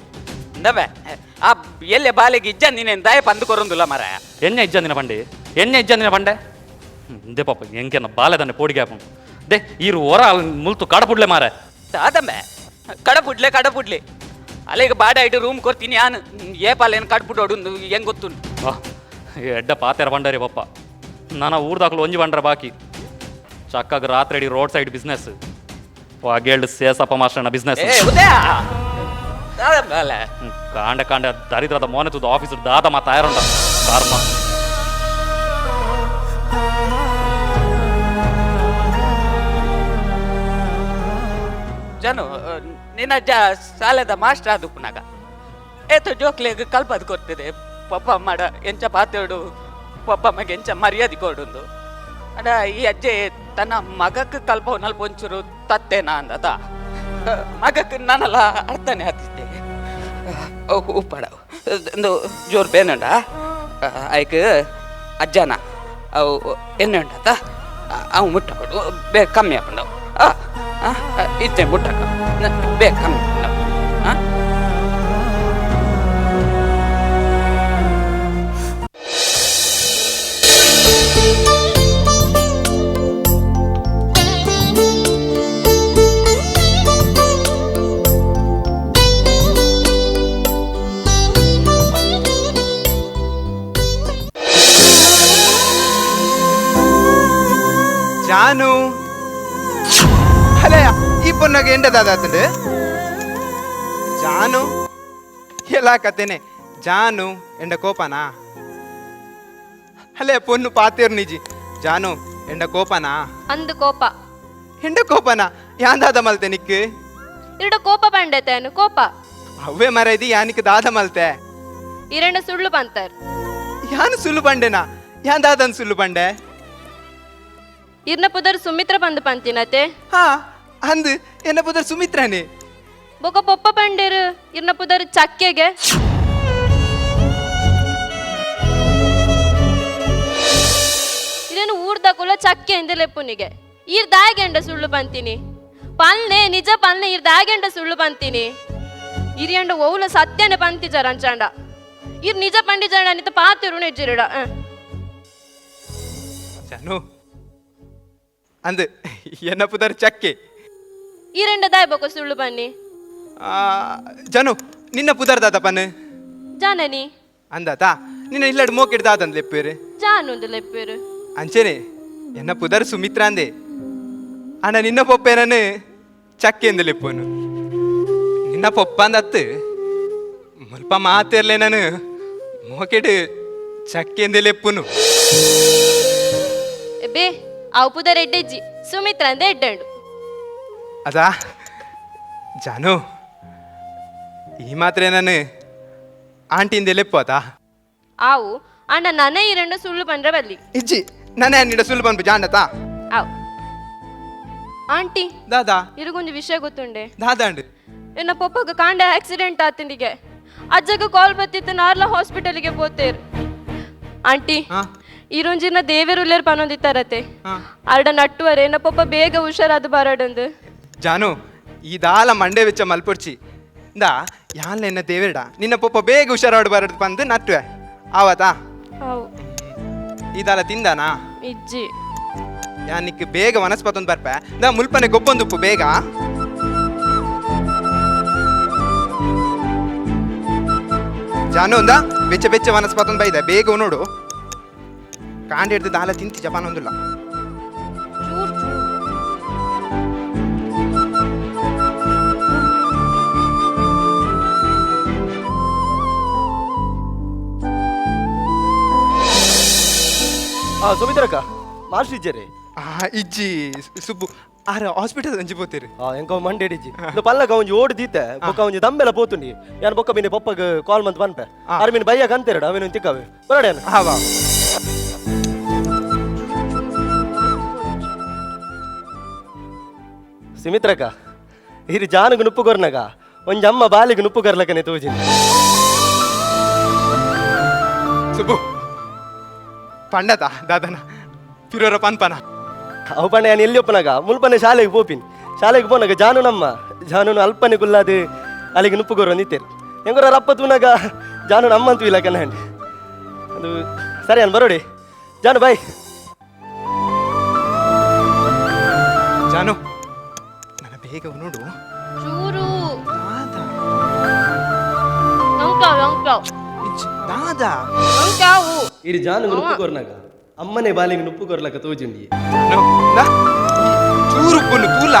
S8: ಅಂದಬೆ ಆ ಎಲ್ಲೆ ಬಾಲೆಗೆ ಇಜ್ಜ ನೀನೇನು ದಾಯ ಪಂದು ಕೊರೊಂದುಲ್ಲ ಮರ.
S9: ಎಣ್ಣೆ ಇಜ್ಜಂದಿನ ಪಂಡೆ ಎಣ್ಣೆ ಇಜ್ಜಂದಿನ ಪಂಡೆ ಇಂದೆ ಪಾಪ ಎಂಕೆನ ಬಾಲೆದನ್ನೆ ಪೋಡಿಗೆ ಹಾಪು they ಈರು ಹೊರ ಮುಲ್ತು ಕಡಪುಡ್ಲೆ ಮಾರೆ.
S8: ದಾದಂಬೆ ಕಡಪುಡ್ಲೆ ಕಡಪುಡ್ಲೆ ಅಲ್ಲಿಗೆ ಬಾಡ ಇಟ್ಟು ರೂಮ್ ಕೊರ್ತೀನಿ ಯಾನು ಏ ಪಾಲೇನು ಕಡ್ಪುಡೋಡು ಹೆಂಗ್ ಗೊತ್ತುಂಟು.
S9: ಎಡ್ಡ ಪಾತೆರ ಬಂಡರಿ ಪಪ್ಪ ನಾನು ಊರ್ದಾಕ್ಲು ಒಂಜಿ ಬಂಡ್ರ ಬಾಕಿ ಚಕ್ಕಾಗ ರಾತ್ರಿ ಇಡೀ road side business ಪಗೇಳ್ಡು ಸೇಸಪ್ಪ ಮಾಸ್ಟರ್ನ ಬಿಸ್ನೆಸ್.
S8: ಏ ಉದಯ ದಾದಂಬೆ ಅಲ್ಲ
S9: ಕಾಂಡ ಕಾಂಡ ದರಿದ್ರದ ಮೋನೆ ತುದು ಆಫೀಸ್ ದಾದ ಮಾ ತಯಾರುಂಡ ಕರ್ಮ.
S8: ಜನು ನಿನ್ನ ಅಜ್ಜ ಸಾಲದ ಮಾಸ್ಟರ್ ಆದು ಪುನಗ ಏತ ಜೋಕ್ಲೆಗ್ ಕಲ್ಪದ್ ಕೊಡ್ತದೆ ಪಪ್ಪ ಮಾಡ ಎಂಚ ಪಾತೇಡು ಪಪ್ಪ ಮಗೆ ಎಂಚ ಮರ್ಯಾದೆ ಕೊಡುಂದು ಅಡ ಈ ಅಜ್ಜೆ ತನ್ನ ಮಗಕ್ಕೆ ಕಲ್ಪ ನಲ್ಪ ಒಂಚೂರು ತತ್ತೇನಾ ಅಂದದ ಮಗಕ್ಕೆ ನಾನಲ್ಲ ಅರ್ಥನೇ ಆತಿದ್ದೆ. ಉಪ್ಪಡ ಒಂದು ಜೋರು ಬೇನಂಡ ಐಕ್ ಅಜ್ಜನ ಅವು ಎಣ್ಣೆ ಉಂಡತ ಅವು ಮುಟ್ಟಕೊಡು ಬೇಗ ಕಮ್ಮಿ ಆಪುಂಡವು ಇತ್ತೆ ಮುಟ್ಟಕ ಬೇಗ ಕಮ್ಮಿ ಆಪುಂಡವು.
S7: ಜಾನು ಅಲ್ಲಯ್ಯ ಈ ಪೊನ್ನಗೆ ಎಂಡ ದಾದಾತಂಡು ಜಾನು ಎಲ್ಲ ಕತೆನೆ ಜಾನು ಎಂಡ ಕೋಪನಾ ಅಲ್ಲೇ ಪೊನ್ನು ಪಾತೇರು ನಿಜಿ ಜಾನು ಎಂಡ ಕೋಪನಾ
S6: ಅಂದು ಕೋಪ
S7: ಎಂಡ ಕೋಪನಾ ಯಾಂದಾದ ಮಲ್ತೆ ನಿಕ್
S6: ಇರಡ ಕೋಪ ಬಂಡೆತೇನು ಕೋಪ
S7: ಅವೇ ಮರ ಇದು ಯಾನಿಕ್ ದಾದ ಮಲ್ತೆ
S6: ಇರಣ್ಣ ಸುಳ್ಳು ಬಂತಾರ
S7: ಯಾನು ಸುಳ್ಳು ಬಂಡೆನಾ ಯಾನ್ ದಾದನ್ ಸುಳ್ಳು ಬಂಡೆ
S6: ಇರ್ನ ಪುದರ್ ಸುಮಿತ್ರ ಬಂದು ಪಂತಿನತೆ
S7: ಹಾ ಅಂದು ಎನ್ನ ಪುದರ್ ಸುಮಿತ್ರನೇ
S6: ಬೊಕ ಪೊಪ್ಪ ಬಂಡೇರು ಇರ್ನ ಪುದರ್ ಚಕ್ಕೆಗೆ ಇದೇನು ಊರ್ದಕುಲ ಚಕ್ಕೆ ಎಂದಲೆಪ್ಪುನಿಗೆ ಈರ್ ದಾಗೆಂಡ ಸುಳ್ಳು ಬಂತೀನಿ ಪಲ್ನೆ ನಿಜ ಪಲ್ನೆ ಈರ್ ದಾಗೆಂಡ ಸುಳ್ಳು ಬಂತೀನಿ ಇರಿಯಂಡ ಓವುಲ ಸತ್ಯನೆ ಪಂತಿಜಾರ ಅಂಚಾಂಡ ಇರ್ ನಿಜ ಪಂಡಿಜಾರ ನಿತ ಪಾತಿರು ನೆಜ್ಜಿರಡ.
S7: ಜಾನು ಅಂದು ಎನ್ನ ಪುದರ್ ಚಕ್ಕೆ.
S6: ಈರೆಂಡ ದಾಯ್ ಬೊಕ ಸುಳ್ಳು ಬನ್ನಿ.
S7: ಜಾನು ನಿನ್ನ ಪುದರ್ ದಾದ ಪನ್?
S6: ಜಾನನಿ.
S7: ಅಂದಾತ ನಿನ್ನ ಇಲ್ಲಡ್ ಮೋಕಿಡ್ ದಾದಂದ್ ಲೆಪ್ಪೇರು?
S6: ಜಾನೊಂದು ಲೆಪ್ಪೇರು.
S7: ಅಂಚೆನೆ ಎನ್ನ ಪುದರ್ ಸುಮಿತ್ರ ಅಂದೆ, ಅಣ್ಣ ನಿನ್ನ ಪೊಪ್ಪೇನನು ಚಕ್ಕೆ ಎಂದ ಲೆಪ್ಪೋನು. ನಿನ್ನ ಪೊಪ್ಪ ಅಂದತ್ತು ಮುಲ್ಪ ಮಾತಿರ್ಲೆ ನಾನು ಮೋಕೆಡ್ ಚಕ್ಕೆ ಎಂದ ಲೆಪ್ಪುನು.
S6: ಬೇ ಅವು ಪುದರ್ ಎಡ್ಡೆಜ್ಜಿ, ಸುಮಿತ್ರ ಅಂದೆ ಎಡ್ಡಂಡು.
S7: ಅದಾ ಜಾನು ಈ ಮಾತ್ರ ನಾನು ಆಂಟಿಂದ ಲೆಪ್ಪು ಆತಾ?
S6: ಆವು ಅಣ್ಣ ನನೇ ಇರಂಡು ಸುಳ್ಳು ಬಂದ್ರೆ ಬಲ್ಲಿ.
S7: ಇಜ್ಜಿ ನಾನೇ ನಿನ್ನ ಸುಳ್ಳು ಬಂದ್ಬು ಜಾಂಡತಾ.
S6: ಆವು ಆಂಟಿ.
S7: ದಾದಾ.
S6: ಇರುಗೊಂದು ವಿಷಯ ಗೊತ್ತುಂಡೆ.
S7: ದಾದಾಂಡು.
S6: ಎನ್ನ ಪೊಪ್ಪಗ ಕಾಂಡ ಆಕ್ಸಿಡೆಂಟ್ ಆತನಿಗೆ ಅಜ್ಜಗ ಕಾಲ್ ಬತ್ತಿತ್ತು, ನಾರ್ಲ ಹಾಸ್ಪಿಟಲ್ಗೆ ಪೋತೇರು. ಆಂಟಿ ಈರೊಂಜಿನ ದೇವೇರುಲ್ಲೇರ್ ಪನೊಂದಿತ್ತಾರತೆ ಅರ್ಡ ನಟ್ಟುವರೆ ಎನ್ನ ಪೊಪ್ಪ ಬೇಗ ಹುಷಾರಾದ ಬರಡಂದು.
S7: ಜಾನು ಈ ದಾಲ ಮಂಡೆ ವೆಚ್ಚ ಮಲ್ಪೊಡ್ಚಿ ಇಂದಾ ಯಾನ್ಲ ಎನ್ನ ದೇವೇರ್ಡ ನಿನ್ನ ಪೊಪ್ಪ ಬೇಗ ಹುಷಾರಾಡು ಬರಡ್ ಬಂದು ನಟ್ಟುವೆ ಆವತಾ?
S6: ಅವು.
S7: ಈ ದಾಲ ತಿಂದಾನಾ?
S6: ಇಜ್ಜಿ.
S7: ಯಾನಿಕ್ ಬೇಗ ವನಸ್ಪತೊಂದು ಬರ್ಪೆ ದಾ ಮುಲ್ಪನೆ ಗೊಬ್ಬೊಂದುಪ್ಪು ಬೇಗ. ಜಾನು ಒಂದ ಬೆಚ್ಚ ಬೆಚ್ಚ ವನಸ್ಪತೊಂದು ಬೈದ ಬೇಗ ನೋಡು ಕಾಂಡ ಹಿಡ್ದು ದಾಲ ತಿಂತಿ ಜಪಾನ್ ಒಂದಿಲ್ಲ.
S10: ಸುಮಿತ್ರಕ್ಕ ಮಾಸ್ಟರ್ ಇಜ್ಜೇರಿ?
S7: ಇಜ್ಜಿ ಸುಬ್ಬು ಆರ ಹಾಸ್ಪಿಟಲ್ ಅಂಜಿ ಪೋತೀರಿ.
S10: ಎಂಕ ಮಂಡೆ ಇಜ್ಜಿ ಪಲ್ಲಕ ಒಂಜಿ ಓಡಿ ದೀತೆ ಬೊಕ್ಕ ಒಂಜಿ ದಂಬೆಲ ಪೋತುಂಡಿ ಯಾನ್ ಬೊಕ್ಕ ಮೀನೆ ಪಪ್ಪಗ್ ಕಾಲ್ ಮಂತ್ ಪನ್ಪೆ ಆರ್ ಮೀನ್ ಬಯ್ಯ ಕಂತೇರಡ ಅವೇನು ತಿಕ್ಕವೆ ಬರಡೆ.
S7: ಹಾ
S10: ಸುಮಿತ್ರಕ್ಕ ಇರಿ ಜಾನುಗು ನುಪ್ಪು ಕೊರ್ನಗ ಒಂಜಿ ಅಮ್ಮ ಬಾಲಿಗೆ ನುಪ್ಪು ಕೊರ್ಲಕನೆ ತೋಜಿನಿ.
S7: ಸುಬ್ಬು ಪಂಡತ ದಾದನ ಪಿರೋರ ಪನ್ಪನ
S10: ಅವು ಪಂಡ ಯಾನ್ ಎಲ್ಲಿ ಒಪ್ಪನಾಗ ಮುಲ್ಪನೆ ಶಾಲೆಗೆ ಪೋಪಿನ್, ಶಾಲೆಗೆ ಪೋನಾಗ ಜಾನು ನಮ್ಮ ಜಾನುನು ಅಲ್ಪನೆ ಕುಲ್ಲಾದು ಅಲ್ಲಿಗೆ ನುಪ್ಪು ಕೊರ ನಿತ್ತೇರು ಹೆಂಗೋರ ರಪ್ಪ ತೂನಾಗ ಜಾನು ನಮ್ಮಂತೂ ಇಲ್ಲ ಕನ್ನಂಡಿ ಅದು ಸರಿ ಅನ್ ಬರೋಡಿ ಜಾನು ಬಾಯ್.
S7: ಜಾನು ನನ್ನ ಬೇಗ ನೋಡು.
S6: ಚೂರು
S7: ದಾದಾ.
S10: ಇರಿ ಜಾನು ನುಪ್ಪು ಕೊರ್ನಾಗ ಅಮ್ಮನೆ ಬಾಲಿಗೆ ನುಪ್ಪು ಕೊರ್ಲಕ ತೋಜುಂಡಿ.
S7: ಚೂರು ಪುಲ್ಲು ತೂಲ.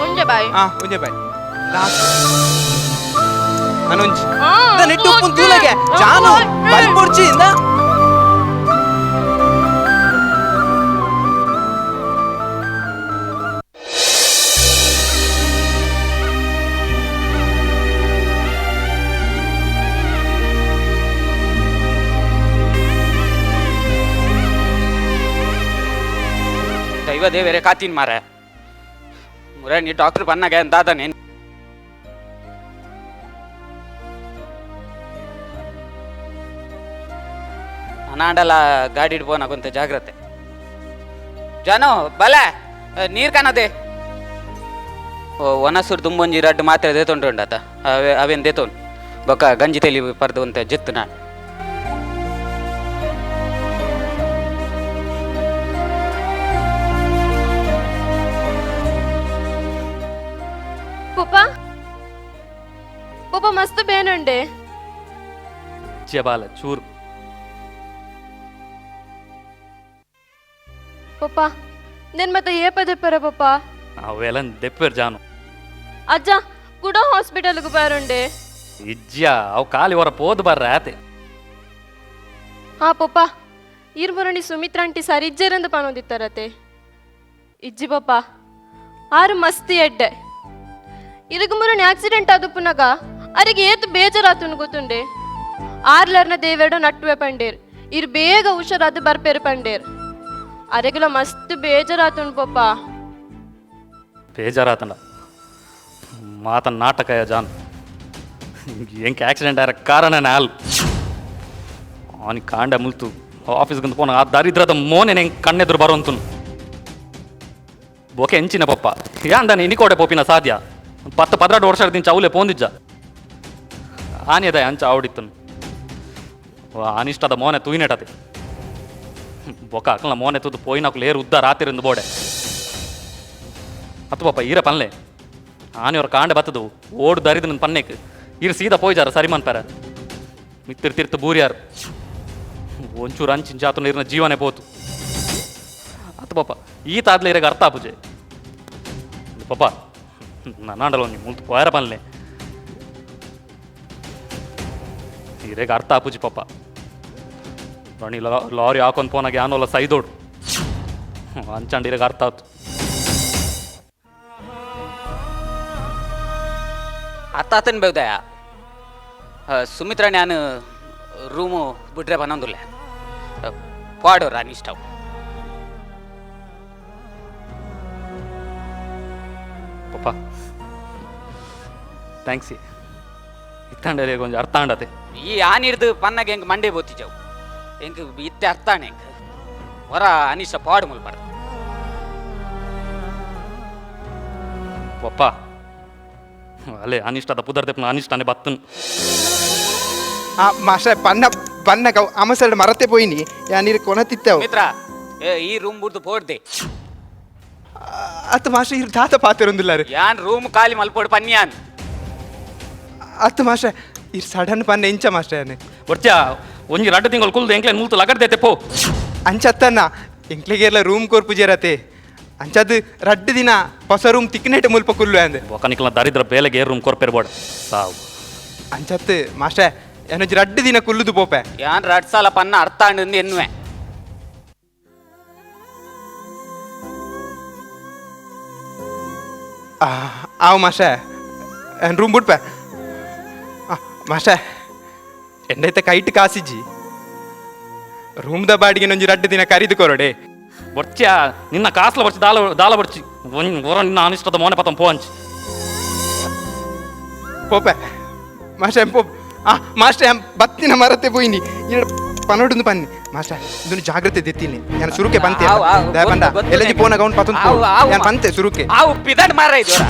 S6: ಒಂಜೆ ಬಾಯ್.
S7: ಹಾ ಒಂಜೆ ಬಾಯ್ ಲಾಸ್ಟ್ ನಾನೊಂಜಿ ನೆಟ್ಟು ಉಪ್ಪುನ್ ತೂಲಗೆ ಜಾನು ಬಲ್ಪೊಡ್ಚಿ ಇಂದ.
S8: ದೈವ ದೇವರೇ ಕಾತಿನ್ ಮಾರ ಮುರ ನೀ ಡಾಕ್ಟರ್ ಬನ್ನಾಗ ದಾದನೆ ಅನಾಂಡಲ ಗಾಡಿ ಬೋನಾಗುಂತ ಜಾಗ್ರತೆ ಜಾನು ಬಲ ನೀರು ಕಾಣದೆ ಒನಸುರ್ ದುಂಬೊಂಜಿ ರಡ್ಡು ಮಾತ್ರೆ ದೇತೊಂಡು ಉಂಡಾತ ಅವೆ ಅವೇನು ದೇತೋನ್ ಬೊಕ್ಕ ಗಂಜಿ ತೆಲಿ ಪರ್ದು ಅಂತ ಜೆತ್ತು ನಾನು.
S6: ಪಪ್ಪ ಪಪ್ಪ ಮಸ್ತ್ ಬೇನುಂಡೆ.
S9: ಜಬಾಲ ಚೂರು.
S6: ಪಪ್ಪ ನೆನ್ ಮತ್ತೆ ಏಪ ದೆಪ್ಪರ ಪಪ್ಪ?
S9: ಅವೆಲ್ಲ ದೆಪ್ಪೇರು ಜಾನು.
S6: ಅಜ್ಜ ಕುಡ ಹಾಸ್ಪಿಟಲ್ಗೆ ಬಾರುಂಡೆ.
S9: ಇಜ್ಜ ಅವು ಖಾಲಿ ಹೊರ ಪೋದು ಬರ್ರ ಆತೆ.
S6: ಹಾ ಪಪ್ಪ, ಇರ್ ಮುರಣಿ ಸುಮಿತ್ರಾಂಟಿ ಸರ್ ಇಜ್ಜೇರಂದು ಪನೊಂದಿತ್ತಾರತೆ. ಇಜ್ಜಿ ಪಪ್ಪ, ಆರು ಮಸ್ತಿ ಎಡ್ಡೆ. ಇರಗ ಮುರಣಿ ಆಕ್ಸಿಡೆಂಟ್ ಆದ ಪುನಗ ಅರಿಗೆ ಏತು ಬೇಜಾರಾತುನು ಗೊತ್ತುಂಡೆ. ಆರ್ಲರ್ನ ದೇವೇಡ ನಟ್ಟುವೆ ಪಂಡೇರ್, ಇರ್ ಬೇಗ ಹುಷಾರಾದ ಬರ್ಪೇರು ಪಂಡೇರ್. ಅರೆಗಲ ಮಸ್ತ್ ಬೇಜಾರಾತುನು ಪಪ್ಪ.
S9: ಬೇಜಾರಾತಂಡ ಮಾತ ನಾಟಕ ಜಾನ್. ಎಂಕೆ ಆಕ್ಸಿಡೆಂಟ್ ಆರ ಕಾರಣ ನಾಲ್ ಅವನಿಗೆ ಕಾಂಡ ಮುಲ್ತು ಆಫೀಸ್ಗಂತ ಪೋನ ಆ ದರಿದ್ರದ ಮೋನೆ ಹೆಂಗೆ ಕಣ್ಣೆದುರು ಬರೋಂತನು. ಬೊಕೆ ಎಂಚಿನ ಪಪ್ಪ ಯಾಂದಾನೆ ಇನಿಕೋಡೆ ಪೋಪಿನ ಸಾಧ್ಯ. 10 12 ವರ್ಷ ಚೌಲೆ ಪೋಂದಿಜ್ಜ ಆನೆದ ಅಂಚ ಆವಡಿತ್ತನು. ಅನಿಷ್ಟದ ಮೋನೆ ತೂಯಿನೆಟತೆ ಬೊಕ ಅಕಲ್ನ ಮೋನೆ ತೂದು ಪೋಯಿನಕುಲು ಏರು ಉದ್ದ ರಾತ್ರಿ ಬೋಡೆ. ಅತ್ತು ಪಪ್ಪ ಈರ ಪನ್ಲೆ ಆನೆಯವ್ರ ಕಾಂಡ ಬತ್ತದು ಓಡು ದರಿದ ನನ್ನ ಪನ್ನೆಕ್ ಇರು ಸೀದಾ ಪೋಯ್ಜಾರ ಸರಿ ಮನ್ಪಾರ ಮಿತ್ತಿರ್ ತಿರ್ತು ಬೂರಿಯಾರು ಒಂಚೂರು ಅಂಚಿನ ಜಾತು ನೀರಿನ ಜೀವನೇ ಪೋತು. ಅತ್ತು ಪಾಪ ಈ ತಾದ್ಲೆ ಇರಾಗ ಅರ್ಥ ಆಪುಜೆ ಪಾಪ. ನನ್ನಾಂಡಲ ಒಂಜಿ ಮುಲ್ತು ಪೋಯರ ಪನ್ಲೆ ಇರೇಗ ಅರ್ಥ ಆಪುಜಿ ಪಾಪ. ರಾಣಿ ಲಾರಿ ಹಾಕೊಂಡ್ ಪೋನಾಗ ಯಾನೋಲ್ಲ ಸೈದೋಡು ಅಂಚಾಂಡ್ ಇರೇಗ ಅರ್ಥ ಆತು.
S8: ಅತ್ತಾತನ್ ಬೇವ್ದಯ ಸುಮಿತ್ರಾ ನಾನು ರೂಮು ಬಿಟ್ರೆ ಬನ್ನೊಂದುಲ್ಲ ಪಾಡೋರ ಅನಿಷ್ಟವು.
S9: ಪಪ್ಪ thanks ಇತ್ತಾಂಡಲೆ ಕೊಂಚ ಅರ್ಥ ಆಂಡತೆ.
S8: ಈ ಆನಿರ್ದು ಪನ್ನಾಗ ಹೆಂಗೆ ಮಂಡೆ ಬೋತಿಜವು ಹೆಂಗೆ ಇತ್ತೆ ಅರ್ಥಾಣೆ ಹೆಂಗೆ ಹೊರ ಅನಿಷ್ಟ ಪಾಡು ಮುಲ್ಬಾರ್ದು.
S9: ಪಪ್ಪ ಅಲ್ಲೇ ಅನಿಷ್ಟದ ಪುದರ್ ತೆಪ್ಪನ ಅನಿಷ್ಟಾನೆ ಬತ್ತನ್.
S7: ಆ ಮಾಸ್ಟರ್ ಪನ್ನ ಬನ್ನ ಕವು ಅಮಸಲ್ಡ್ ಮರತೆ ಪೋಯಿನಿ ಯಾ ನೀರು ಕೊನತಿತ್ತವು.
S8: ಮಿತ್ರ ಈ ರೂಮ್ ಬುಡ್ದು ಪೋಡ್ದೆ.
S7: ಅತ್ತ ಮಾಸ್ಟರ್ ಇರು ದಾತ ಪಾತಿರೊಂದಿಲ್ಲಾರು.
S8: ಯಾನ್ ರೂಮ್ ಖಾಲಿ ಮಲ್ಪೋಡು ಪನ್ಯಾನ್.
S7: ಅತ್ತ ಮಾಸ್ಟರ್ ಇರ್ ಸಡನ್ ಪನ್ನ ಎಂಚ ಮಾಸ್ಟರ್ ಯಾನೆ
S9: ಬರ್ತ್ಯಾ ಒಂಜಿ ರಡ್ಡು ತಿಂಗಳು ಕುಲ್ದು ಎಂಕ್ಲೆ ಮುಲ್ತು ಲಗಡ್ದೈತೆ ಪೋ.
S7: ಅಂಚತ್ತನ್ನ ಎಂಕ್ಲೆಗೆಲ್ಲ ರೂಮ್ ಕೊರ್ಪು ಜೇರತೆ ಅಂಚದು ರಡ್ಡು ದಿನ ಹೊಸ ರೂಮ್ ತಿಕ್ನೆಟ್ ಮುಲ್ಪ ಕುಲ್ಲು ಅಂದೆ.
S9: ಬೊಕನಿಕ್ಲ ದರಿದ್ರ ಬೇಲೆಗೆ ಏರ್ ರೂಮ್ ಕೊರ್ಪೇರ್ ಬೋಡ ಸಾವು.
S7: ಅಂಚತ್ತು ಮಾಸ್ಟರ್ ಏನೊಂಜಿ ರಡ್ಡು ದಿನ ಕುಲ್ಲುದು ಪೋಪೆ.
S8: ಯಾನ್ ರಡ್ ಸಾಲ ಪನ್ನ ಅರ್ಥ ಆಂಡು ಎನ್ನುವೆ.
S7: ಆವು ಮಾಸ್ಟರ್ ಏನು ರೂಮ್ ಬಿಡ್ಪೆ. ಮಾಸ್ಟರ್ ಎಂಡೈತೆ ಕೈಟ್ ಕಾಸಿಜ್ಜಿ ರೂಮ್ದ ಬಾಡಿಗೆ ನೊಂಜಿ ರಡ್ಡು ದಿನ ಕರಿದು ಕೊರಡೆ.
S9: ಬರ್ಚ್ಯಾ ನಿನ್ನ ಕಾಸ್ಲ ಬರ್ಚಿ ದಾಲ ದಾಲ ಬರ್ಚಿ ಹೊರ ನಿನ್ನ ಅನಿಷ್ಟದ ಮೋನೆ ಪತಂ ಪೋ ಅಂಚಿ
S7: ಪೋಪೆ ಮಾಸ್ಟರ್ ಪೋ. ಆ ಮಾಸ್ಟರ್ ಬತ್ತಿನ ಮರತೆ ಪೋಯಿನಿ ಇನ್ನು ಪನೋಡುಂದು ಪನ್ನಿ ಮಾಸ್ಟರ್ ಇದನ್ನು ಜಾಗ್ರತೆ ದೆತ್ತೀನಿ ನಾನು ಸುರುಕೆ ಪಂತೆ ಬಂದ ಎಲ್ಲಜಿ ಪೋನ ಗೌನ್ ಪತಂದು ನಾನು ಪಂತೆ ಸುರುಕೆ
S8: ಆವು ಪಿದಡ್ ಮಾರ ಇದ್ದೋರ.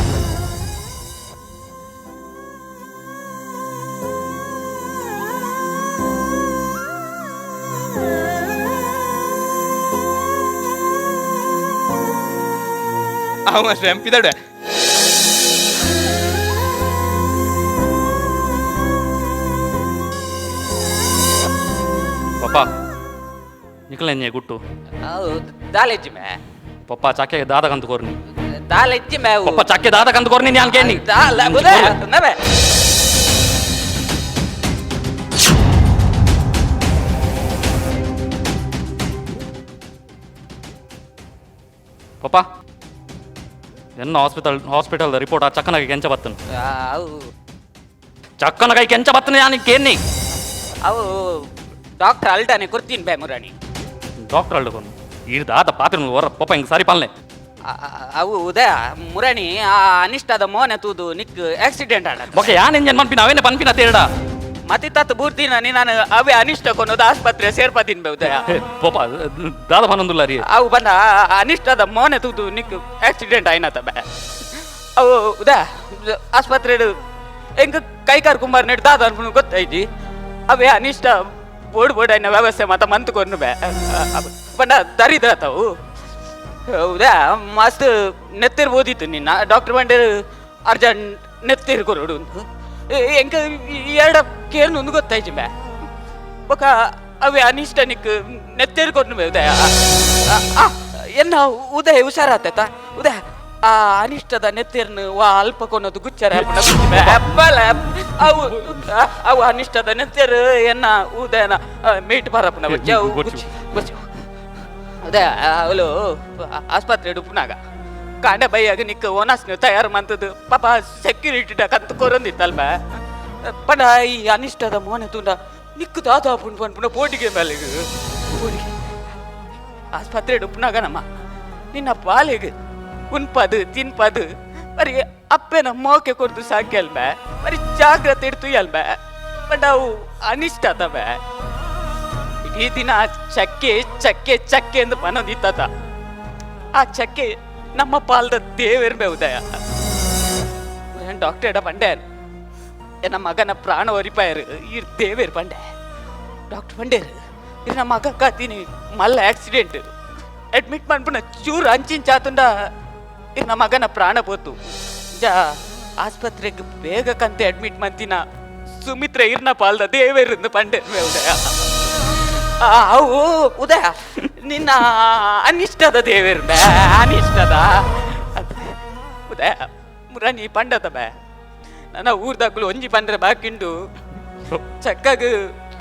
S7: ಆವು ಮಾಸ್ಟರ್ ಪಿದಡೆ.
S9: ಪಪ್ಪ ನಿಕಲೆನ್ನೆ ಗುಟ್ಟು
S8: ದಾಲೆಜ್ಜಿ ಮೇ.
S9: ಪಪ್ಪ ಚಾಕೆ ದಾದ ಕಂತು ಕೋರ್ನಿ.
S8: ದಾಲೆಜ್ಜಿ ಮೇ.
S9: ಪಪ್ಪ ಚಾಕೆ ದಾದ ಕಂತು ಕೋರ್ನಿ ನಾನು ಕೇನಿ.
S8: ದಾಲ ಬುದ ನವೆ.
S9: ಪಪ್ಪ ಎನ್ನ hospital hospital report ಆ ಚಕ್ಕನಾಗಿ ಕೆಂಚ ಬತ್ತನು. ಚಕ್ಕನಕಾಯಿ ಕೆಂಚ ಬತ್ತನ ನಾನು ಕೇನಿ.
S8: ಅವು ಡಾಕ್ಟರ್ ಅಲ್ಟಾನೆ ಕೊರ್ತೀನಿ ಬೇ ಮುರಾಣಿ.
S9: ಡಾಕ್ಟರ್ ಅಲ್ಡಕೊನು ಈರ್ದಾದ ಪಾತ್ರೆ ಹೊರ ಪಪ್ಪ ಹಿಂಗೆ ಸರಿ ಪಾಲನೆ.
S8: ಅವು ಉದಯ ಮುರಾಣಿ ಆ ಅನಿಷ್ಟದ ಮೋನೆ ತೂದು ನಿಕ್ ಆಕ್ಸಿಡೆಂಟ್ ಆಡ.
S9: ಓಕೆ ಯಾನ್ ಎಂಜನ್ ಮನ್ಪಿನ ಅವೇನೆ ಪನ್ಪಿನ ತೇರಡ.
S8: ಮತ್ತೆ ತತ್ ಬೂರ್ದಿನ ನಾನು ಅವೇ ಅನಿಷ್ಟ ಕೊನೋದು ಆಸ್ಪತ್ರೆ ಸೇರ್ಪದಿನ್ ಬೇ ಉದಯ.
S9: ಪಪ್ಪ ದಾದ ಪನೊಂದುಲ್ಲ ರೀ.
S8: ಅವು ಬಂದ ಅನಿಷ್ಟದ ಮೋನೆ ತೂದು ನಿಕ್ ಆಕ್ಸಿಡೆಂಟ್ ಆಯ್ನತ ಬೇ. ಅವು ಉದಯ ಆಸ್ಪತ್ರೆ ಹೆಂಗ ಕೈಕಾರ್ ಕುಂಬಾರ್ ನೆಟ್ ದಾದ ಅನ್ಕೊಂಡು ಗೊತ್ತೈತಿ. ಅವೇ ಅನಿಷ್ಟ ಬೋರ್ಡ್ ಬೋರ್ಡ್ అయిన ವ್ಯವಸ್ಥೆ ಮಾತ ಮಂತ್ಕೊರ್ನು ಬೇ ಬಂಡ ದರಿದ್ರ ತಾವು. ಹೌದಾ ಮಸ್ತ್ ನೆತ್ತಿರ್ ಓದಿತ್ತು ನಿನ್ನ ಡಾಕ್ಟರ್ ಬಂಡೇರು ಅರ್ಜೆಂಟ್ ನೆತ್ತಿರ್ ಕೊರಡು ಎಂಕ ಎರಡ ಕೇರ್ನು ಒಂದು ಗೊತ್ತಾಯ್ತು ಬೇ. ಬೊಕ ಅವೇ ಅನಿಷ್ಟ ನಿಕ್ ನೆತ್ತೇರ್ ಕೊರ್ನು ಬೇ ಉದಯ. ಎನ್ನ ಉದಯ ಹುಷಾರಾತ ಉದಯ ಆ ಅನಿಷ್ಟದ ನೆತ್ತಿರ್ನು ವಾ ಅಲ್ಪ ಕೊನದು ಗುಚ್ಚರ ಅವು ಅವು ಅನಿಷ್ಟದ ನೆತ್ತಿರು ಎನ್ನ ಉದಯನ ಮೀಟ್ ಬರಪ್ಪನ ಗುಚ್ಚು ಉದಯ ಅವಳು ಆಸ್ಪತ್ರೆ ಉಪ್ಪುನಾಗ ಕಾಂಡೆ ಬೈಯಾಗ ನಿಕ್ಕ ಓನಾಸ್ನ ತಯಾರು ಮಂತದ್ದು ಪಾಪ ಸೆಕ್ಯೂರಿಟಿ ಕಂತ ಕೊರೊಂದಿತ್ತಲ್ಮ ಪಂಡ ಈ ಅನಿಷ್ಟದ ಮೋನೆ ತುಂಡ ನಿಕ್ಕು ದಾದಾ ಪುಣ್ ಪುಣ್ ಪುಣ ಪೋಟಿಗೆ ಮೇಲೆ ಪೋಟಿಗೆ ಆಸ್ಪತ್ರೆ ಉಪ್ಪುನಾಗ ನಮ್ಮ ನಿನ್ನ ಪಾಲಿಗೆ ಉನ್ಪದು ತಿನ್ಪದು ಬರೀ ಅಪ್ಪೆನ ಮೋಕೆ ಕೊಡ್ದು ಸಾಕ್ಯಲ್ಮೆ ಬರೀ ಜಾಗ್ರತೆ ಇಡ್ತು ಅಲ್ಮೆ ಬಟ್ ಅವು ಅನಿಷ್ಟ ತವೆ ಇಡೀ ದಿನ ಚಕ್ಕೆ ಚಕ್ಕೆ ಚಕ್ಕೆ ಎಂದು ಪನೋದಿತ್ತ ಆ ಚಕ್ಕೆ ನಮ್ಮ ಪಾಲ್ದ ದೇವೇರ್ಮೆ ಉದಯ ಡಾಕ್ಟರ್ ಪಂಡೆ ನನ್ನ ಮಗನ ಪ್ರಾಣ ಒರಿಪಾಯರು ಇರ್ ದೇವೇರ್ ಪಂಡೆ ಡಾಕ್ಟರ್ ಪಂಡೇರು ಇರ್ ನಮ್ಮ ಮಗ ಕಾತೀನಿ ಮಲ್ಲ ಆಕ್ಸಿಡೆಂಟ್ ಅಡ್ಮಿಟ್ ಮಾಡ್ಬಿಡ ಚೂರು ಅಂಚಿನ ಚಾತುಂಡ ಇರ್ ನಮ್ಮ ಮಗನ ಪ್ರಾಣ ಪೋತು ಜಾ ಆಸ್ಪತ್ರೆಗೆ ಬೇಗ ಕಂತೆ ಅಡ್ಮಿಟ್ ಮಾಡ್ತೀನ ಸುಮಿತ್ರ ಇರ್ನ ಪಾಲ್ದ ದೇವೇರಿಂದ ಪಂಡೇರ್ ಉದಯ ಅವು ಉದಯ ನಿನ್ನ ಅನಿಷ್ಟದ ದೇವೇರ್ದ ಅನಿಷ್ಟದ ಉದಯ ಮುರಾನಿ ಪಂಡದ ಬೇ ನನ್ನ ಊರ್ದಾಗ್ಲು ಒಂಜಿ ಪಂಡ್ರೆ ಬಾಕಿಂಡು ಚಕ್ಕಾಗ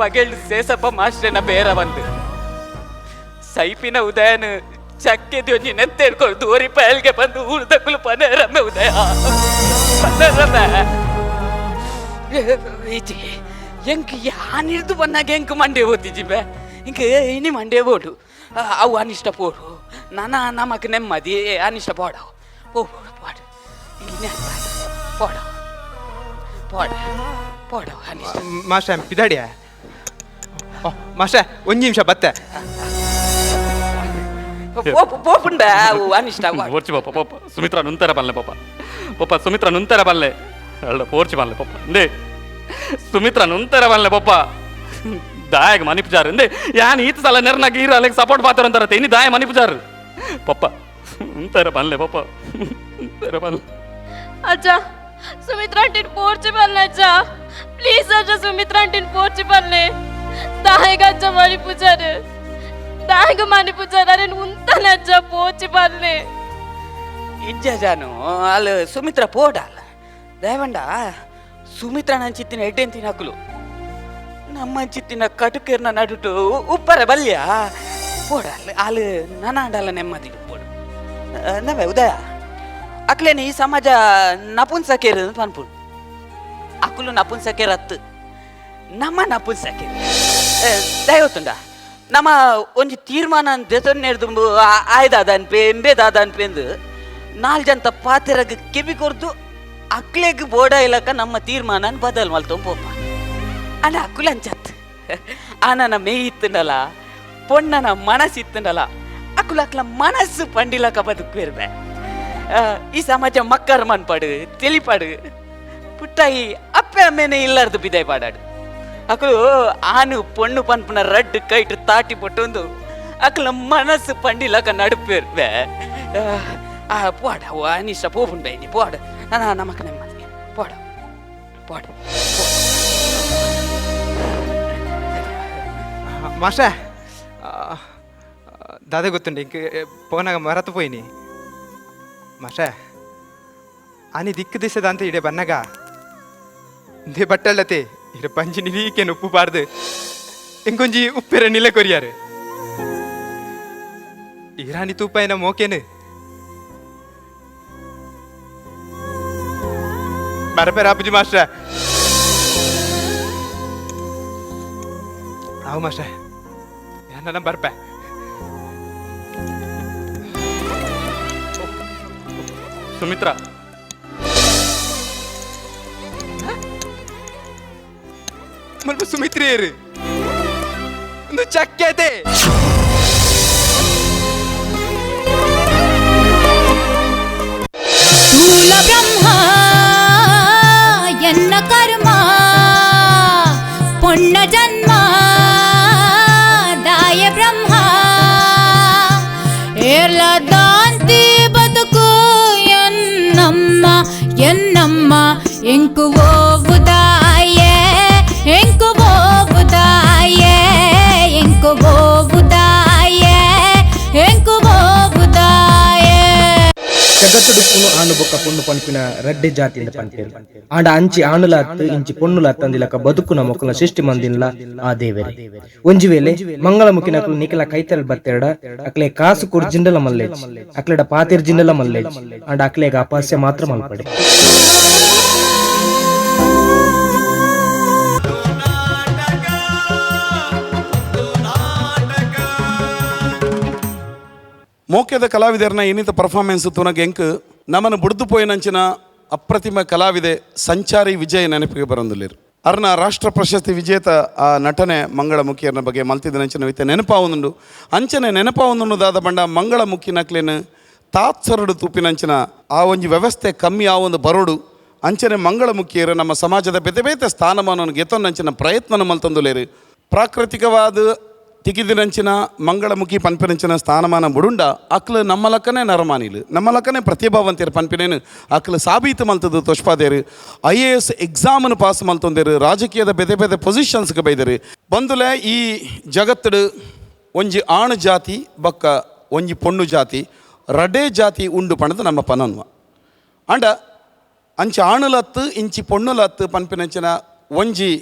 S8: ಪಗೆಳ್ ಸೇಸಪ್ಪ ಮಾಸ್ಟ್ರೇನ ಬೇರ ಬಂದು ಸೈಪಿನ ಉದಯನ ಚಕ್ಕೆದಿ ಒಂಜಿ ನೆತ್ತೇರ್ಕೊಳ್ದು ಓರಿ ಪಯಲ್ಗೆ ಬಂದು ಊರ್ದಕ್ಕಲು ಪನೇರಮ್ಮೆ ಉದಯ ಪನೇರಮ್ಮೆ ಈಚೆ ಎಂಕ್ ಯಾನಿರ್ದು ಬಂದಾಗ ಎಂಕ್ ಮಂಡೆ ಓದಿಜಿ ಬೇ ಇಂಕ ಇನಿ ಮಂಡೆ ಬೋಡು ಅವು ಅನಿಷ್ಟ ಪೋಡು ನಾನ ನಮಕ್ ನೆಮ್ಮದಿ ಅನಿಷ್ಟ ಪೋಡವು ಪೋ ಪೋಡು ಪೋಡು ಇಂಗಿನೇ ಪೋಡ ಪೋಡ ಪೋಡ ಅನಿಷ್ಟ
S7: ಮಾಸ್ಟರ್ ಪಿದಾಡಿಯ ಮಾಸ್ಟರ್ ಒಂದು ನಿಮಿಷ ಬತ್ತೆ
S8: ಪೋಪುಂಡ ಅವು ಅನಿಷ್ಟ
S9: ಓರ್ಚಿ ಪಾಪ ಪಾಪ ಸುಮಿತ್ರಾ ನುಂತರ ಬಲ್ಲೆ ಪಾಪ ಪಾಪ ಸುಮಿತ್ರಾ ನುಂತರ ಬಲ್ಲೆ ಅಲ್ಲ ಪೋರ್ಚಿ ಬಲ್ಲೆ ಪಾಪ ಅಂದೆ ಸುಮಿತ್ರಾ ನುಂತರ ಬಲ್ಲೆ ಪಾಪ ದಾಯಗ ಮನಿಪುಜಾರು ಅಂದೆ ಯಾನ್ ಈತ ಸಲ ನೆರ್ನ ಗೀರ ಅಲ್ಲಿಗೆ ಸಪೋರ್ಟ್ ಪಾತ್ರ ಅಂತಾರತ್ತೆ ಇನಿ ದಾಯ ಮನಿಪುಜಾರು ಪಪ್ಪ ಉಂತರ ಬಲ್ಲೆ ಪಪ್ಪ ಉಂತರ ಬಲ್ಲೆ
S6: ಅಜ್ಜ ಸುಮಿತ್ರಾ ಆಂಟಿನ ಪೋರ್ಚಿ ಬಲ್ಲೆ ಅಜ್ಜ ಪ್ಲೀಸ್ ಅಜ್ಜ ಸುಮಿತ್ರಾ ಆಂಟಿನ ಪೋರ್ಚಿ ಬಲ್ಲೆ ದಾಯಗ ಅಜ್ಜ ಮನಿಪುಜಾರು ದಾಯಗ ಮನಿಪುಜಾರು ಅರೆ ಉಂತಾನೆ ಅಜ್ಜ ಪೋರ್ಚಿ ಬಲ್ಲೆ
S8: ಇಜ್ಜ ಜಾನು ಅಲ್ಲಿ ಸುಮಿತ್ರ ಪೋಡಲ್ಲ ದೇವಂಡ ಸುಮಿತ್ರ ನನ್ನ ಚಿತ್ತಿನ ಎಡ್ಡೆಂತಿನ ಹಾಕಲು ನಮ್ಮ ಚಿತ್ತಿನ ಕಟುಕೆರ್ನ ನಡುಟು ಉಪ್ಪರ ಬಲ್ಯ ಪೋಡಲ್ಲ ಅಲ್ಲಿ ನನಾಂಡಲ್ಲ ನೆಮ್ಮದಿ ಪೋಡು ನವೇ ಉದಯ ಅಕ್ಲೇನೆ ಈ ಸಮಾಜ ನಪುಂಸಕೇರು ಪನ್ಪುಣ್ ಅಕುಲು ನಪುಂಸಕೇರ್ ಅತ್ತು ನಮ್ಮ ನಪುಂಸಕೇರು ದಯವತ್ತುಂಡ ನಮ್ಮ ಒಂಜಿ ತೀರ್ಮಾನ ದೆತೊನ್ನೆರ್ದು ಆಯ್ದಾದ ಅನ್ಪೆ ಎಂಬೇದಾದ ಅನ್ಪೆಂದು ನಾಲ್ ಜನ ಪಾತೆರಗ್ ಕೆಬಿ ಕೊರ್ದು ಅಕ್ಲೆಗ್ ಬೋಡ ಇಲಕ ನಮ್ಮ ತೀರ್ಮಾನ ಬದಲ್ ಮಲ್ತೊಂಪೋಪ ಅಣ್ಣ ಅಕುಲ ಅಂಚತ್ ಆನನ ಮೇಯ್ ಇತ್ತಂಡಲ ಪೊಣ್ಣನ ಮನಸ್ಸು ಇತ್ತಂಡಲ ಅಕುಲ ಅಕ್ಲ ಮನಸ್ಸು ಪಂಡಿಲಕ ಬದುಕುವಿರ್ಬೆ ಈ ಸಮಾಜ ಮಕ್ಕರ್ ಮನ್ಪಾಡು ತಿಳಿಪಾಡು ಪುಟ್ಟಾಯಿ ಅಪ್ಪೆ ಅಮ್ಮೇನೆ ಇಲ್ಲಾರ್ದು ಬಿದಾಯ್ ಪಾಡಾಡು ಅಕಲು ಆನು ಪೊಣ್ಣು ಪನ್ಪುನ ರಡ್ಡು ಕೈಟ್ ತಾಟಿ ಪೊಟ್ಟೊಂದು ಅಕಲ ಮನಸ್ಸು ಪಂಡಿಲಕ ನಡುಪಿರ್ಬೆ ಪೋಡ ಅನಿಷ್ಟ ಪೋಪುಂಡ ಇನಿ ಪೋಡ ನಮಕ್ ನೆಮ್ಮದಿ ಪೋಡ ಪೋಡ
S7: ಮಾಸ್ಟರ್ ದಾದ ಗೊತ್ತುಂಡು ಇಂಕ ಪೋನಾಗ ಮರತು ಪೋಯಿನಿ ಮಾಸ್ಟರ್ ಆನಿ ದಿಕ್ಕು ದಿಸದ ಅಂತ ಇಡೆ ಬನ್ನಗ they ಬಟ್ಟಳ್ಳತೆ ಇರ ಪಂಜಿ ನಿಲೀಕೆ ಉಪ್ಪು ಬಾರ್ದು ಇಂಕೊಂಜಿ ಉಪ್ಪಿರ ನಿಲೆ ಕೊರಿಯಾರು ಇರಾನಿ ತೂಪಾಯಿನ ಮೋಕೇನು ಬರಪೆರ ಅಪ್ಪುಜಿ ಮಾಸ್ಟರ್ ಆವು ಮಾಸ್ಟರ್ ನನ್ನ ಬರ್ಪೆ
S9: ಸುಮಿತ್ರಾ
S7: ಮಲ್ಪ ಸುಮಿತ್ರಿಯರು ಒಂದು ಚಕ್ಕೆತೆ
S11: ಸ್ಥೂಲ ಬ್ರಹ್ಮ ಎನ್ನ ಕರ್ಮ ಪೊಣ್ಣ ಜನ್ಮ ದಾಯ ಬ್ರಹ್ಮ ಏರ್ಲ ದಾಂತಿ ಬದುಕು ಎನ್ನಮ್ಮ ಎನ್ನಮ್ಮ ಎಂಕು ಓವುದಾಯೆ ಎಂಕು ಓವುದಾಯೆ ಎಂಕು ಓವುದಾಯೆ ಎಂಕು ಓವು.
S12: ಜಗತ್ತುಡುಪ್ಪುನು ಆನು ಬೊಕ್ಕ ಪೊಣ್ಣು ಪನ್ಪಿನ ರಡ್ಡೆ ಜಾತಿಯಿಂದ ಪನ್ಪೇರು. ಆಂಡ ಅಂಚಿ ಆಣುಲಾತ್ ಇಂಚಿ ಪೊಣ್ಣುಲಾತ್ ಅಂದಿಲಕ ಬದುಕುನ ಮೊಕಲ ಸೃಷ್ಟಿ ಮಂದಿನ್ಲ ಆ ದೇವರೇ. ಒಂಜಿ ವೇಳೆ ಮಂಗಳಮುಖಿನಕುಲು ನಿಕಲ ಕೈತಲ್ ಬತ್ತೆರಡ ಅಕ್ಲೆ ಕಾಸು ಕೊರ್ಜಿಂಡಲ ಮಲ್ಲೇಜ್, ಅಕ್ಲೆಡ ಪಾತೆರ್ಜಿಂಡಲ ಮಲ್ಲೇಜ್, ಆಂಡ ಅಕ್ಲೆಗ ಅಪಾಸ್ಯ ಮಾತ್ರ ಮಲ್ಪಡೆ.
S2: ಮೋಕ್ಯದ ಕಲಾವಿದರನ್ನ ಇನ್ನಿತ ಪರ್ಫಾರ್ಮೆನ್ಸ್ ತುನಗ ಎಂಕ್ ನಮನ ಬುಡ್ದು ಪೋಯಿನಂಚಿನ ಅಪ್ರತಿಮ ಕಲಾವಿದೆ ಸಂಚಾರಿ ವಿಜಯ ನೆನಪಿಗೆ ಬರಂದುಲ್ಲೇರು. ಅರ್ನ ರಾಷ್ಟ್ರ ಪ್ರಶಸ್ತಿ ವಿಜೇತ ಆ ನಟನೆ ಮಂಗಳಮುಖಿಯರ್ನ ಬಗ್ಗೆ ಮಲ್ತಿದ ನಂಚಿನ ವಿತ ನೆನಪಾವೊಂದುಂಡು. ಅಂಚನೆ ನೆನಪಾವೊಂದುಂಡು ದಾದ ಬಂಡ ಮಂಗಳಮುಖಿ ನಕ್ಲೇನು ತಾತ್ಸರಡು ತೂಪಿನಂಚಿನ ಆ ಒಂಜಿ ವ್ಯವಸ್ಥೆ ಕಮ್ಮಿ ಆ ಒಂದು ಬರೋಡು. ಅಂಚನೆ ಮಂಗಳಮುಖಿಯರು ನಮ್ಮ ಸಮಾಜದ ಬೇತೆ ಬೇತೆ ಸ್ಥಾನಮಾನವನ್ನು ಗೆತ್ತೊಂದಂಚಿನ ಪ್ರಯತ್ನ ಮಲ್ತೊಂದುಲೇರು. ಪ್ರಾಕೃತಿಕವಾದ ತಿಕಿದಿನಂಚಿನ ಮಂಗಳಮುಖಿ ಪನ್ಪಿನಂಚಿನ ಸ್ಥಾನಮಾನ ಬುಡುಂಡ ಅಕ್ಲು ನಮ್ಮಲಕ್ಕನೇ ನರಮಾನಿಲು, ನಮ್ಮಲಕ್ಕನೇ ಪ್ರತಿಭಾವಂತಿರು ಪನ್ಪಿನೇನು ಅಕ್ಲು ಸಾಬೀತು ಮಲ್ತದ್ದು ತೊಷ್ಪಾದೇರು. IAS ಎಕ್ಸಾಮನ್ನು ಪಾಸ್ ಮಲ್ತೊಂದೇರು, ರಾಜಕೀಯದ ಬೇತೆ ಬೇತೆ ಪೊಸಿಷನ್ಸ್ಗೆ ಬೈದರು. ಬಂದುಲೆ ಈ ಜಗತ್ತಡು ಒಂಜಿ ಆಣು ಜಾತಿ ಬಕ್ಕ ಒಂಜಿ ಪೊಣ್ಣು ಜಾತಿ ರಡೇ ಜಾತಿ ಉಂಡು ಪಣದು ನಮ್ಮ ಪನನ್ವ. ಅಂಡ ಅಂಚಿ ಆಣುಲತ್ತು ಇಂಚಿ ಪೊಣ್ಣುಲತ್ತು ಪನ್ಪಿನಂಚಿನ ಒಂಜಿ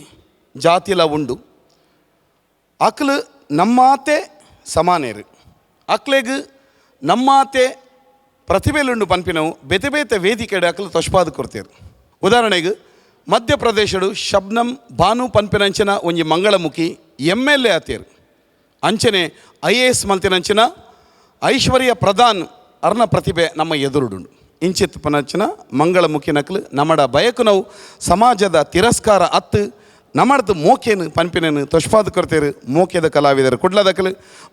S2: ಜಾತಿಲ ಉಂಡು. ಅಕ್ಲು ನಮ್ಮಾತೆ ಸಮಾನೇರು, ಅಕ್ಲೆಗ್ ನಮ್ಮಾತೆ ಪ್ರತಿಭೆಲುಂಡು ಪನ್ಪಿನವು ಬೇತೆ ಬೇತೆ ವೇದಿಕೆಡೆ ಅಕ್ಲು ತೊಷ್ಪಾದ ಕೊಡ್ತೇರು. ಉದಾಹರಣೆಗೆ ಮಧ್ಯಪ್ರದೇಶಡು ಶಬ್ನಂ ಭಾನು ಪನ್ಪಿನಂಚಿನ ಒಂಜಿ ಮಂಗಳಮುಖಿ MLA ಆತೇರು. ಅಂಚನೆ IAS ಮಲ್ತಿನಂಚಿನ ಐಶ್ವರ್ಯ ಪ್ರಧಾನ್ ಅರ್ನ ಪ್ರತಿಭೆ ನಮ್ಮ ಎದುರುಡುಂಡು. ಇಂಚಿತ್ ಪನಂಚಿನ ಮಂಗಳಮುಖಿ ನಕ್ಲು ನಮ್ಮಡ ಬಯಕುನವು ಸಮಾಜದ ತಿರಸ್ಕಾರ ಅತ್ತು ನಮ್ಮಡ್ದು ಮೋಕೇನು ಪನ್ಪಿನೇನು ತೊಷ್ಪಾದ ಕೊಡ್ತೇರು ಮೋಕೆದ ಕಲಾವಿದರು ಕುಡ್ಲದಕಲು.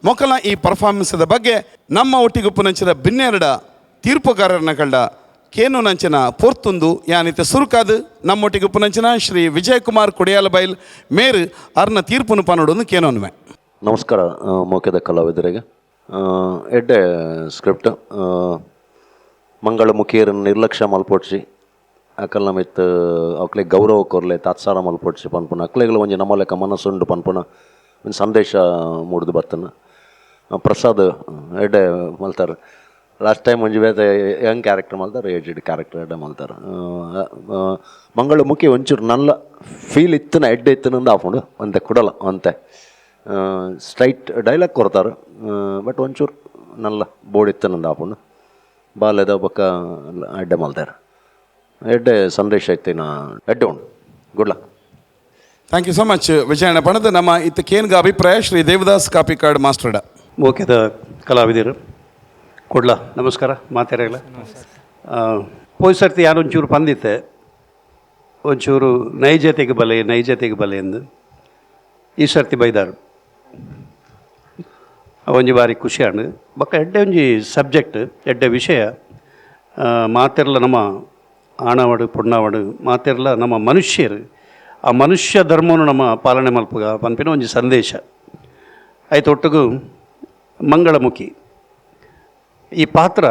S2: ಮೊಕಲ ಈ ಪರ್ಫಾರ್ಮೆನ್ಸ್ದ ಬಗ್ಗೆ ನಮ್ಮ ಒಟ್ಟಿಗುಪ್ಪು ನಂಚಿನ ಬಿನ್ನೆರಡ ತೀರ್ಪುಗಾರರನ್ನ ಕಂಡ ಕೇನು ನಂಚಿನ ಪೋರ್ತುಂದು ಯಾನಿತ ಸುರುಕಾದು ನಮ್ಮೊಟ್ಟಿಗುಪ್ಪು ನಂಚಿನ ಶ್ರೀ ವಿಜಯಕುಮಾರ್ ಕೊಡಿಯಾಲಬೈಲ್ ಮೇರು ಅರ್ನ ತೀರ್ಪುನು ಪನೋಡೊಂದು ಕೇನೋನ್ವೆ.
S5: ನಮಸ್ಕಾರ ಮೋಕೆದ ಕಲಾವಿದರಿಗೆ. ಎಡ್ಡೆ ಸ್ಕ್ರಿಪ್ಟ್ ಮಂಗಳಮುಖಿಯರನ್ನು ನಿರ್ಲಕ್ಷ್ಯ ಮಲ್ಪೊಡ್ಸಿ ಅಕಲ್ನ ಮಿತ್ ಅಕ್ಲೆ ಗೌರವ ಕೊರ್ಲೆ ತಾತ್ಸಾರ ಮಲ್ಪೊಡ್ಸಿ ಪನ್ಪುನ ಅಕ್ಲೆಗಳ ಒಂಜಿ ನಮ್ಮಲೆಕ್ಕ ಮನಸ್ಸುಂಡು ಪನ್ಪುನ ಒಂದು ಸಂದೇಶ ಮೂಡ್ದು ಬರ್ತನ. ಪ್ರಸಾದ್ ಎಡ್ಡೆ ಮಲ್ತಾರ. ಲಾಸ್ಟ್ ಟೈಮ್ ಒಂಜಿ ಬೇತೆ ಯಂಗ್ ಕ್ಯಾರೆಕ್ಟರ್ ಮಲ್ತಾರ, ಏಜ್ಡ್ ಕ್ಯಾರೆಕ್ಟರ್ ಎಡ್ಡೆ ಮಲ್ತಾರ. ಮಂಗಳಮುಖಿ ಒಂಚೂರು ನಲ್ಲ ಫೀಲ್ ಇತ್ತನ ಎಡ್ಡೆ ಇತ್ತನಂದು ಆಪುಂಡು ಒಂತೆ ಕುಡಲ ಒಂತೆ ಸ್ಟ್ರೈಟ್ ಡೈಲಾಗ್ ಕೊರ್ತಾರೆ, ಬಟ್ ಒಂಚೂರು ನಲ್ಲ ಬೋರ್ಡ್ ಇತ್ತನಂದು ಆಪುಂಡು. ಬಾಲ್ಯದ ಬೊಕ್ಕ ಎಡ್ಡೆ ಮಲ್ತಾರ. ಎಡ್ಡೆ ಸಂದೇಶ ಐತೆ ನಾ ಎಡ್ಡೆ ಉಂಡು. Good luck.
S2: Thank you so much Vijayanna ಪಣದ. ನಮ್ಮ ಇತ್ತ ಕೇನ್ಗ ಅಭಿಪ್ರಾಯ ಶ್ರೀ ದೇವದಾಸ್ ಕಾಪಿಕಾಡ್ ಮಾಸ್ಟರ್ಡ.
S4: ಮೋಕ್ಯದ ಕಲಾವಿದರು ಕೊಡ್ಲ ನಮಸ್ಕಾರ ಮಾತಾಡಲ್ಲ. ಪೋಯ್ ಸರ್ತಿ ಯಾರೊಂಚೂರು ಪಂದಿತ್ತೆ ಒಂಚೂರು ನೈಜತೆಗೆ ಬಲೆ ನೈಜತೆಗೆ ಬಲೆ ಎಂದು ಈ ಸರ್ತಿ ಬೈದಾರು. ಒಂಜಿ ಬಾರಿ ಖುಷಿ ಆಂಡ್. ಬೊಕ್ಕ ಎಡ್ಡೆ ಒಂಜಿ ಸಬ್ಜೆಕ್ಟ್ ಎಡ್ಡೆ ವಿಷಯ ಮಾತೆರ್ಲ ನಮ್ಮ ಆಣವಾಡು ಪೊಣ್ಣಾವಡು ಮಾತೆರ್ಲ ನಮ್ಮ ಮನುಷ್ಯರು ಆ ಮನುಷ್ಯ ಧರ್ಮವನ್ನು ನಮ್ಮ ಪಾಲನೆ ಮಲ್ಪುಗ ಪನ್ಪಿನ ಒಂಜಿ ಸಂದೇಶ ಆಯ್ತು. ಒಟ್ಟುಗು ಮಂಗಳಮುಖಿ ಈ ಪಾತ್ರ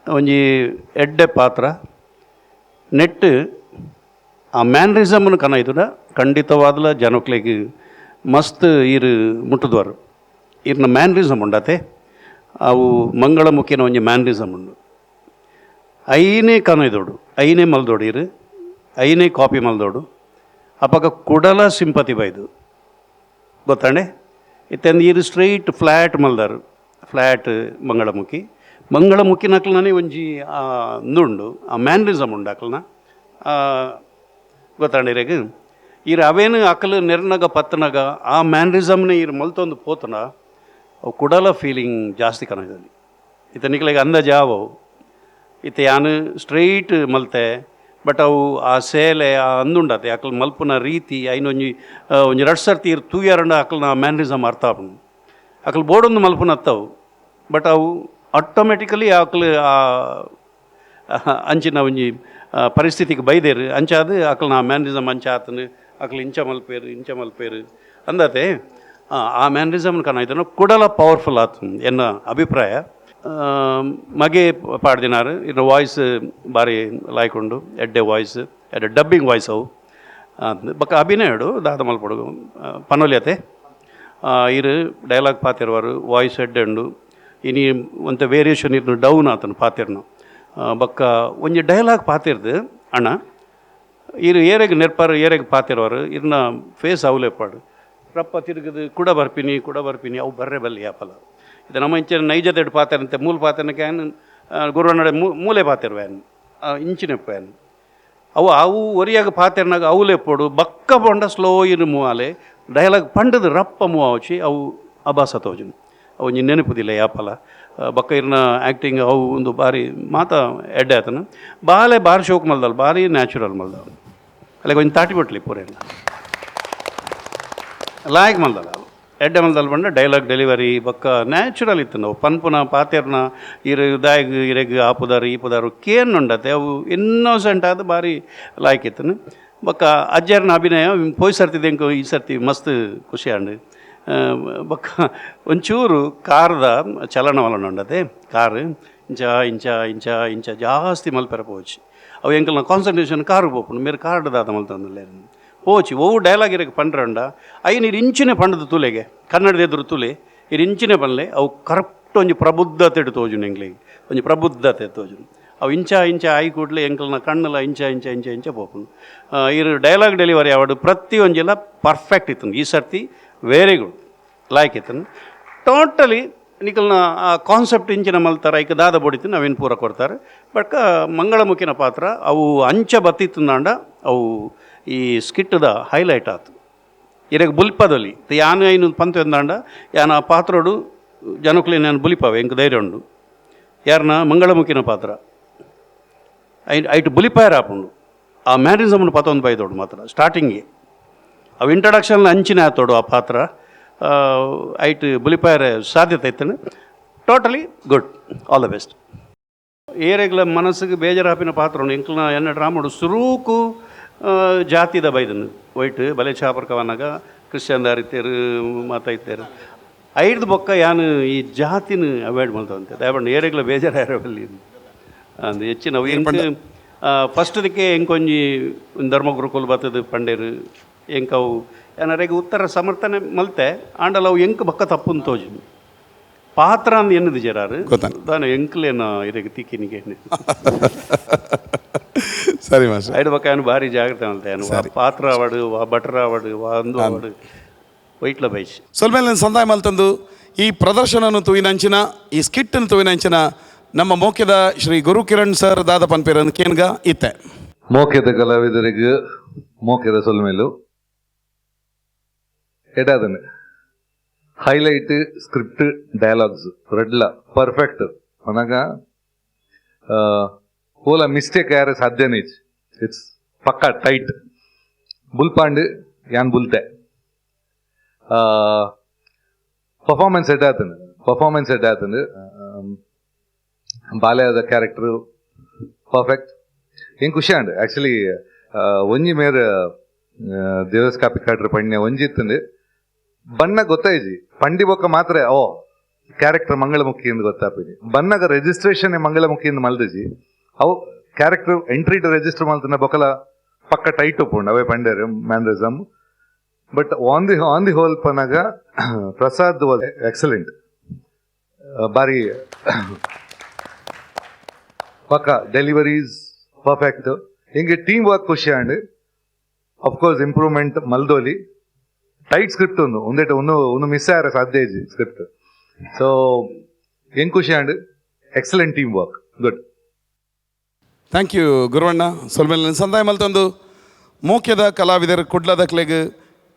S4: ಒಂಜಿ ಎಡ್ಡೆ ಪಾತ್ರ ನೆಟ್ ಆ ಮ್ಯಾನ್ರಿಸಮ್ನು ಕನ ಖಂಡಿತವಾದಲ ಜನಕ್ಲೆಗ್ ಮಸ್ತ್ ಈರು ಮುಟ್ಟುದವರು. ಈರ್ನ ಮ್ಯಾನ್ರಿಸಮ್ ಉಂಡತೆ ಅವು ಮಂಗಳಮುಖಿನ ಒಂಜಿ ಮ್ಯಾನ್ರಿಸಮ್ ಉಂಡು. ಐನೇ ಕನೈದೋಡು ಐನೇ ಮಲ್ದೋಡು ಇರು ಐನೇ ಕಾಪಿ ಮಲ್ದೋಡು ಅಪಗ ಕುಡಲ ಸಿಂಪತಿ ಬೈದು ಗೊತ್ತಾಂಡೆ. ಇತ್ತಂದು ಈರು ಸ್ಟ್ರೈಟ್ ಫ್ಲ್ಯಾಟ್ ಮಲ್ದಾರು ಫ್ಲ್ಯಾಟ್ ಮಂಗಳಮುಖಿ. ಮಂಗಳಮುಖಿ ನಕ್ಲನೇ ಒಂಜಿ ಉಂಡು ಆ ಮ್ಯಾನ್ರಿಸಮ್ ಉಂಡು ಅಕ್ಲನ ಗೊತ್ತಾಂಡಿರೇಗ. ಈರು ಅವೇನು ಅಕಲು ನೆರ್ನಗ ಪತ್ತನಗ ಆ ಮ್ಯಾನ್ರಿಸಮ್ನ ಈರು ಮಲ್ತೊಂದು ಪೋತನ ಅವು ಕುಡಲ ಫೀಲಿಂಗ್ ಜಾಸ್ತಿ ಕನದಲ್ಲಿ. ಇತ್ತ ನಿಕ್ಲೆಗ್ ಅಂದಾಜು ಆವವು ಇತ್ತ ಯಾನು ಸ್ಟ್ರೈಟ್ ಮಲ್ತೆ ಬಟ್ ಅವು ಆ ಸೇಲೆ ಆ ಅಂದುಂಡತೆ ಅಕಲ್ ಮಲ್ಪುನ ರೀತಿ ಐನೊಂಜಿ ಒಂಜಿ ರಡ್ ಸರ್ತಿ ಇರ್ ತೂಯರಂಡ ಅಕಲ್ನ ಮ್ಯಾನ್ರಿಸಮ್ ಅರ್ಥ ಆಪುಂಡು. ಅಕಲ್ ಬೋರ್ಡೊಂದು ಮಲ್ಪುನ ಅತ್ತವು ಬಟ್ ಅವು ಆಟೋಮೆಟಿಕಲಿ ಅಕಲ್ ಆ ಅಂಚಿನ ಒಂಜಿ ಪರಿಸ್ಥಿತಿಗೆ ಬೈದೇರು. ಅಂಚಾದ ಅಕಲ್ನ ಆ ಮ್ಯಾನ್ರಿಸಮ್ ಅಂಚ ಆತನು ಅಕಲ್ ಇಂಚ ಮಲ್ಪೇರು ಇಂಚ ಮಲ್ಪೇರು ಅಂದತೆ ಆ ಮ್ಯಾನ್ರಿಸಮ್ ಕನ ಇದನ್ನು ಕುಡಲ ಪವರ್ಫುಲ್ ಆತು ಎನ್ನ ಅಭಿಪ್ರಾಯ. ಮಗೆ ಪಾಡ್ದಿನಾರು ಇನ್ನು ವಾಯ್ಸ್ ಭಾರಿ ಲಾಯ್ಕೊಂಡು ಎಡ್ಡೆ ವಾಯ್ಸ್ ಎಡ್ಡೆ ಡಬ್ಬಿಂಗ್ ವಾಯ್ಸ್ ಅವು ಬೊಕ್ಕ ಅಭಿನಯಡು ದಾದ ಮಲ್ಪೊಡು ಪನೊಲಿಯತೆ ಇರು ಡೈಲಾಗ್ ಪಾತಿರುವರು ವಾಯ್ಸ್ ಎಡ್ಡೆ ಉಂಡು. ಇನಿ ಒಂತೆ ವೇರಿಯೇಷನ್ ಇರ್ನು ಡೌನ್ ಆತನು ಪಾತಿರ್ನು ಬೊಕ್ಕ ಒಂಜಿ ಡೈಲಾಗ್ ಪಾತಿರ್ದು ಅಣ್ಣ ಇರು ಏರೆಗ್ ನೆರ್ಪಾರು ಏರೆಗ್ ಪಾತಿರೋರು ಇರ್ನ ಫೇಸ್ ಅವಲೇಪಾಡು ರಪ್ಪ ತಿರುಗದು ಕೂಡ ಬರ್ಪಿನಿ ಕೂಡ ಬರ್ಪಿನಿ ಅವು ಬರ್ರೆ ಬಲ್ಲಿ ಯಾಪಲ ಇದು ನಮ್ಮ ಇಂಚಿನ ನೈಜತೆಡ್ ಪಾತೆರಂತೆ ಮೂಲ ಪಾತೆರಕ್ಕೆ ಗುರುವನ್ನಡೆ ಮೂಲೆ ಪಾತಿರುವೇನು ಇಂಚಿನ ಪ್ಯಾನ್ ಅವು ಅವು ಒರಿಯಾಗ ಪಾತೆರ್ನಾಗ ಅವುಲೆಪ್ಪೋಡು ಬಕ್ಕ ಪೊಂಡ ಸ್ಲೋ ಇರು ಮೂವಾಲೆ ಡೈಲಾಗ್ ಪಂಡದು ರಪ್ಪ ಮೂವಾವಚಿ ಅವು ಅಭಾಸ ತೋಜುನು ಅವು ಒಂಜಿ ನೆನಪುದಿಲ್ಲ ಯಾಪಲ ಬಕ್ಕ ಇರ್ನ ಆ್ಯಕ್ಟಿಂಗ್ ಅವು ಒಂದು ಬಾರಿ ಮಾತ ಎಡ್ಡೆ ಆತನ ಬಾಲೆ ಬಾರಿ ಶೋಕ್ ಮಲ್ದಲ್ ಬಾರಿ ನ್ಯಾಚುರಲ್ ಮಲ್ದ ಅಲ್ಲಿಗೆ ಒಂಜಿ ತಾಟಿ ಬಟ್ಲಿ ಪೂರೆಲ್ಲ ಲಾಯಕ್ ಮಲ್ದಲ್ಲ ಅವು ಎಡ್ಡೆ ಮಲ್ದಲ್ ಬಂಡ ಡೈಲಾಗ್ ಡೆಲಿವರಿ ಬೊಕ್ಕ ನ್ಯಾಚುರಲ್ ಇತ್ತು ನಾವು ಪನ್ಪುನ ಪಾತೆರ್ನ ಇರು ದಾಯಗ್ ಇರೆಗ್ ಆಪುದಾರು ಈಪುದಾರು ಕೇನ್ ಉಂಡತೆ ಅವು ಇನ್ನೋಸೆಂಟ್ ಆದ ಬಾರಿ ಲಾಯ್ಕ್ ಇತ್ತನು ಬೊಕ್ಕ ಅಜ್ಜರ್ನ ಅಭಿನಯ ಪೋಯ್ ಸರ್ತಿ ಎಂಕು ಈ ಸರ್ತಿ ಮಸ್ತ್ ಖುಷಿ ಆಂಡ್ ಬೊಕ್ಕ ಒಂಚೂರು ಕಾರ್ದ ಚಲನವಲನ ಉಂಡತೆ ಕಾರ್ ಇಂಚ ಇಂಚ ಇಂಚ ಇಂಚ ಜಾಸ್ತಿ ಮಲ್ಪೆರ ಪೋಚಿ ಅವು ಎಂಕಲ್ನ ಕಾನ್ಸಂಟ್ರೇಷನ್ ಕಾರು ಪೋಪುಂಡು ಮೇರು ಕಾರ್ಡ್ ದಾದ ಮಲ್ತಂದುಲ್ಲೇರು ಪೋಚಿ ಒವು ಡೈಲಾಗ್ ಇರಕ್ಕೆ ಪಂಡ್ರಂಡ ಐನ್ ಇರು ಇಂಚಿನ ಪಂಡದ ತುಲೆಗೆ ಕನ್ನಡದ ಎದುರು ತುಲೆ ಇರು ಇಂಚಿನ ಪನ್ಲೆ ಅವು ಕರೆಕ್ಟ್ ಒಂಜಿ ಪ್ರಬುದ್ಧತೆ ತೋಜುನು ಎಂಕ್ಲೆಗ್ ಒಂಜಿ ಪ್ರಬುದ್ಧತೆ ತೋಜುನು ಅವು ಇಂಚ ಇಂಚ ಆಯಿ ಕೂಡಲೇ ಎಂಕಲ್ನ ಕಣ್ಣುಲ ಇಂಚ ಇಂಚ ಇಂಚ ಇಂಚ ಪೋಪುಂಡು ಇರು ಡೈಲಾಗ್ ಡೆಲಿವರಿ ಆವಡು ಪ್ರತಿ ಒಂಜಿಲ ಪರ್ಫೆಕ್ಟ್ ಇತ್ತು ಈ ಸರ್ತಿ very good like ಇತ್ತು ಟೋಟಲಿ ನಿಕಲ್ನ ಆ ಕಾನ್ಸೆಪ್ಟ್ ಇಂಚಿನ ಮಲ್ತಾರ ಐಕ ದಾದ ಬೊಡಿತು ನಾವೇನು ಪೂರ ಕೊಡ್ತಾರೆ ಬಟ್ ಮಂಗಳಮುಖಿನ ಪಾತ್ರ ಅವು ಅಂಚ ಬತ್ತಿತ್ತುಂದಾಂಡ ಅವು ಈ ಸ್ಕಿಟ್ಟದ ಹೈಲೈಟ್ ಆತು ಇರಗ ಬುಲ್ಪದಲ್ಲಿ ಯಾನು ಐನು ಪಂತ ಯಾನ ಆ ಪಾತ್ರೋಡು ಜನಕ್ಕೂ ನಾನು ಬುಲಿಪಾವೆ ಎಂಕ್ ಧೈರ್ಯ ಉಂಡು ಯಾರನ್ನ ಮಂಗಳಮುಖಿನ ಪಾತ್ರ ಐಟು ಬುಲಿಪಾಯರ್ ಆಪುಂಡು ಆ ಮ್ಯಾನಿಸಮ್ನು ಪತ್ತೊಂದು ಬೈದೋಡು ಮಾತ್ರ ಸ್ಟಾರ್ಟಿಂಗ್ಗೆ ಅವು ಇಂಟ್ರಡಕ್ಷನ್ ಅಂಚಿನ ಆತೋಡು ಆ ಪಾತ್ರ ಐಟ್ ಬುಲಿಪಾಯರ ಸಾಧ್ಯತೆ ಇತ್ತು. Totally good, all the best. ಏರೆಗ್ಲ ಮನಸ್ಸಿಗೆ ಬೇಜಾರಾಪಿನ ಪಾತ್ರ ಉಂಡು ಎಂಕ್ಲನ ಎನ್ನ ಡ್ರಾಮಡು ಸುರೂಕು ಜಾತಿದ ಬೈದನು ವೈಟ್ ಬಲೆ ಚಾಪರ್ಕವನಾಗ ಕ್ರಿಶ್ಚಿಯನ್ ದಾರಿತೇರು ಮಾತಾಯ್ತೇರು ಐದು ಬೊಕ್ಕ ಯಾನು ಈ ಜಾತಿನ ಅವಾಯ್ಡ್ ಮಾಡ್ತಾವಂತೆ ದಯಪಂಡು ಏರೆಗ್ಲ ಬೇಜಾರಾಯಿರವಲ್ಲಿ ಅಂದ್ ಹೆಚ್ಚಿನ ಎಂಕ್ ಫಸ್ಟ್ದಕ್ಕೆ ಎಂಕೊಂಜಿ ಧರ್ಮಗುರುಕುಲ್ ಬತ್ತದು ಪಂಡೇರು ಎಂಕವು ಏನಾರಿಗೆ ಉತ್ತರ ಸಮರ್ಥನೆ ಮಲ್ತೆ ಆಂಡಲ ಅವು ಎಂಕ್ ಬೊಕ್ಕ ತಪ್ಪುನ್ ತೋಜಿ ಪಾತ್ರ ಅಂದ್ ಎನ್ನದು ಜರಾರು ದಾನ ಎಂಕ್ಲೇನ ಇದಕ್ಕೆ ತಿಕ್ಕಿನಿಗೆ
S2: ಸರಿ ಮಾಸ್ಟರ್
S4: ಐದು ಬೊಕ್ಕ ಏನು ಭಾರಿ ಜಾಗ್ರತೆ ಮಲ್ತೆ ಏನು ಪಾತ್ರ ಆವಡು ವಾ ಬಟರ್ ಆವಡು ವಾ ಅಂದು ಆವಡು ವೈಟ್ಲ ಬೈಸ್
S2: ಸ್ವಲ್ಪ ಮೇಲೆ ಸಂದಾಯ ಮಲ್ತಂದು ಈ ಪ್ರದರ್ಶನನು ತೂಯಿನಂಚಿನ ಈ ಸ್ಕಿಟ್ಟನ್ನು ತೂಯಿನಂಚಿನ ನಮ್ಮ ಮೋಕ್ಯದ ಶ್ರೀ ಗುರುಕಿರಣ್ ಸರ್ ದಾದ ಪನ್ಪೇರನ್ ಕೇನ್ಗ ಇತ್ತೆ
S3: ಮೋಕ್ಯದ ಕಲಾವಿದರಿಗೆ ಮೋಕ್ಯದ ಸೊಲ್ಮೇಲು ಎಡಾದನೆ highlight script dialogues ರೆಡ್ಲ perfect ಅನಾಗ ಓಲ ಮಿಸ್ಟೇಕ್ ಯಾರ ಸಾಧ್ಯನೇ it's ಪಕ್ಕ ಟೈಟ್ ಬುಲ್ಪಾಂಡ್ ಯಾನ್ ಬುಲ್ತೆ ಪರ್ಫಾರ್ಮೆನ್ಸ್ ಎಡ್ಡಾತನು ಪರ್ಫಾರ್ಮೆನ್ಸ್ ಎಡ್ಡಾತನು ಬಾಲ್ಯದ ಕ್ಯಾರೆಕ್ಟರ್ ಪರ್ಫೆಕ್ಟ್ ಏನ್ ಖುಷಿ ಅಂಡ್ ಆಕ್ಚುಲಿ ಒಂಜಿ ಮೇರ್ ದೇವಸ್ ಕಾಪಿ ಕಾಟ್ರ ಪಣ್ಯ ಒಂಜಿ ಇತ್ತಂದು ಬಣ್ಣ ಗೊತ್ತಾಯ್ಜಿ ಪಂಡಿ ಬೊಕ್ಕ ಮಾತ್ರ ಓ ಕ್ಯಾರೆಕ್ಟರ್ ಮಂಗಳಮುಖಿ ಎಂದು ಗೊತ್ತಾಪಿನಿ ಬಣ್ಣಗ ರಿಜಿಸ್ಟ್ರೇಷನ್ ಮಂಗಳಮುಖಿ ಎಂದು ಮಲ್ದಜಿ ಅವು character entry to register ಮಲ್ತನ ಬೊಕಲ ಪಕ್ಕ ಟೈಟ್ ಉಪ್ಪುಂಡು ಅವೇ ಪಂಡೇರು mannerism but on the whole ಪನಾಗ Prasad was excellent ಬಾರಿ ಪಕ್ಕ ಡೆಲಿವರೀಸ್ ಪರ್ಫೆಕ್ಟ್ ಹಿಂಗೆ ಟೀಮ್ ವರ್ಕ್ ಖುಷಿ and of course improvement ಮಲ್ದೋಲಿ tight script ಒಂದು ಒಂದೇಟ ಒಂದು ಒಂದು ಮಿಸ್ ಆಯ್ರ ಸಾಧ್ಯ ಇಜ್ಜಿ ಸ್ಕ್ರಿಪ್ಟ್ ಸೊ ಹೆಂಗ್ ಖುಷಿ and excellent team work good.
S2: Thank you Guruvanna. ಸ್ವಲ್ಪ ಸಂದಾಯ ಮಲ್ತೊಂದು ಮೋಕ್ಯದ ಕಲಾವಿದರು ಕುಡ್ಲದ ಕ್ಲೆಗ್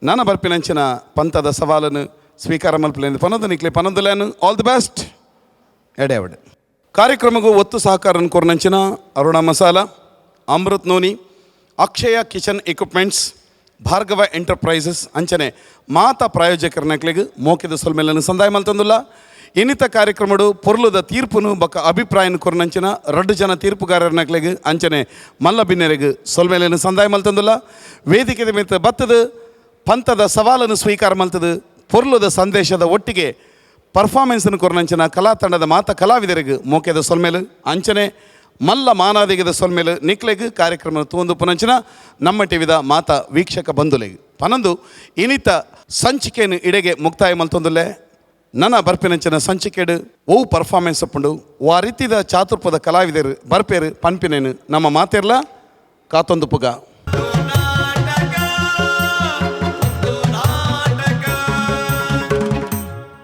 S2: ನಾನ ಬರ್ಪಿನಂಚಿನ ಪಂಥದ ಸವಾಲನ್ನು ಸ್ವೀಕಾರ ಮಲ್ಪಲೇನು ಪನೊಂದು ನಿಕ್ಲೆ ಪನೊಂದುಲೇನು all the best ಎಡೆವಡೆ ಕಾರ್ಯಕ್ರಮಕ್ಕೂ ಒತ್ತು ಸಹಕಾರ ಕೋರ್ನಂಚಿನ Aruna Masala, Amrit Noni, Akshaya kitchen equipments, Bhargava enterprises ಅಂಚನೆ ಮಾತಾ ಪ್ರಾಯೋಜಕರನಕ್ಲೆಗ್ ಮೋಕೆದ ಸೊಲ್ಮೆಲ್ಲನ್ನು ಸಂದಾಯ ಮಲ್ತೊಂದುಲ್ಲ. ಇನ್ನಿತ ಕಾರ್ಯಕ್ರಮಡು ಪೊರ್ಲುದ ತೀರ್ಪುನು ಬೊಕ್ಕ ಅಭಿಪ್ರಾಯನ ಕೊರ್ನಂಚಿನ ರಡ್ಡು ಜನ ತೀರ್ಪುಗಾರರನಕ್ಲೆಗ್ ಅಂಚನೆ ಮಲ್ಲ ಬಿನ್ನೆರೆಗ್ ಸೊಲ್ಮೆಲೆನು ಸಂದಾಯ ಮಲ್ತೊಂದುಲ್ಲ. ವೇದಿಕೆದ ಮಿತ್ತ ಬತ್ತದ ಪಂಥದ ಸವಾಲನ್ನು ಸ್ವೀಕಾರ ಮಲ್ತದ ಪೊರ್ಲುದ ಸಂದೇಶದ ಒಟ್ಟಿಗೆ ಪರ್ಫಾರ್ಮೆನ್ಸ್ನು ಕೊರ್ನಂಚಿನ ಕಲಾ ತಂಡದ ಮಾತ ಕಲಾವಿದರಿಗೆ ಮೋಕೆದ ಸೊಲ್ಮೇಲು ಅಂಚನೆ ಮಲ್ಲ ಮಾನಾದಿಗದ ಸೊಲ್ಮೇಲು ನಿಕ್ಲೆಗ್ ಕಾರ್ಯಕ್ರಮ ತೂಂದು ಪುನಂಚಿನ ನಮ್ಮ ಟಿವಿದ ಮಾತಾ ವೀಕ್ಷಕ ಬಂಧುಲೆಗ್ ಪನೊಂದು ಇನಿತ ಸಂಚಿಕೆಯನ್ನು ಇಡೆಗೆ ಮುಕ್ತಾಯ ಮಲ್ತೊಂದುಲ್ಲೆ. ನನ ಬರ್ಪಿನಂಚಿನ ಸಂಚಿಕೆಡ್ ಓ ಪರ್ಫಾರ್ಮೆನ್ಸ್ ಉಪ್ಪುಂಡು, ವಾ ರೀತಿದ ಚಾತುರ್ಪದ ಕಲಾವಿದರು ಬರ್ಪೇರು ಪನ್ಪಿನೇನು ನಮ್ಮ ಮಾತೆರ್ಲ ಕಾತೊಂದು ಪುಗ.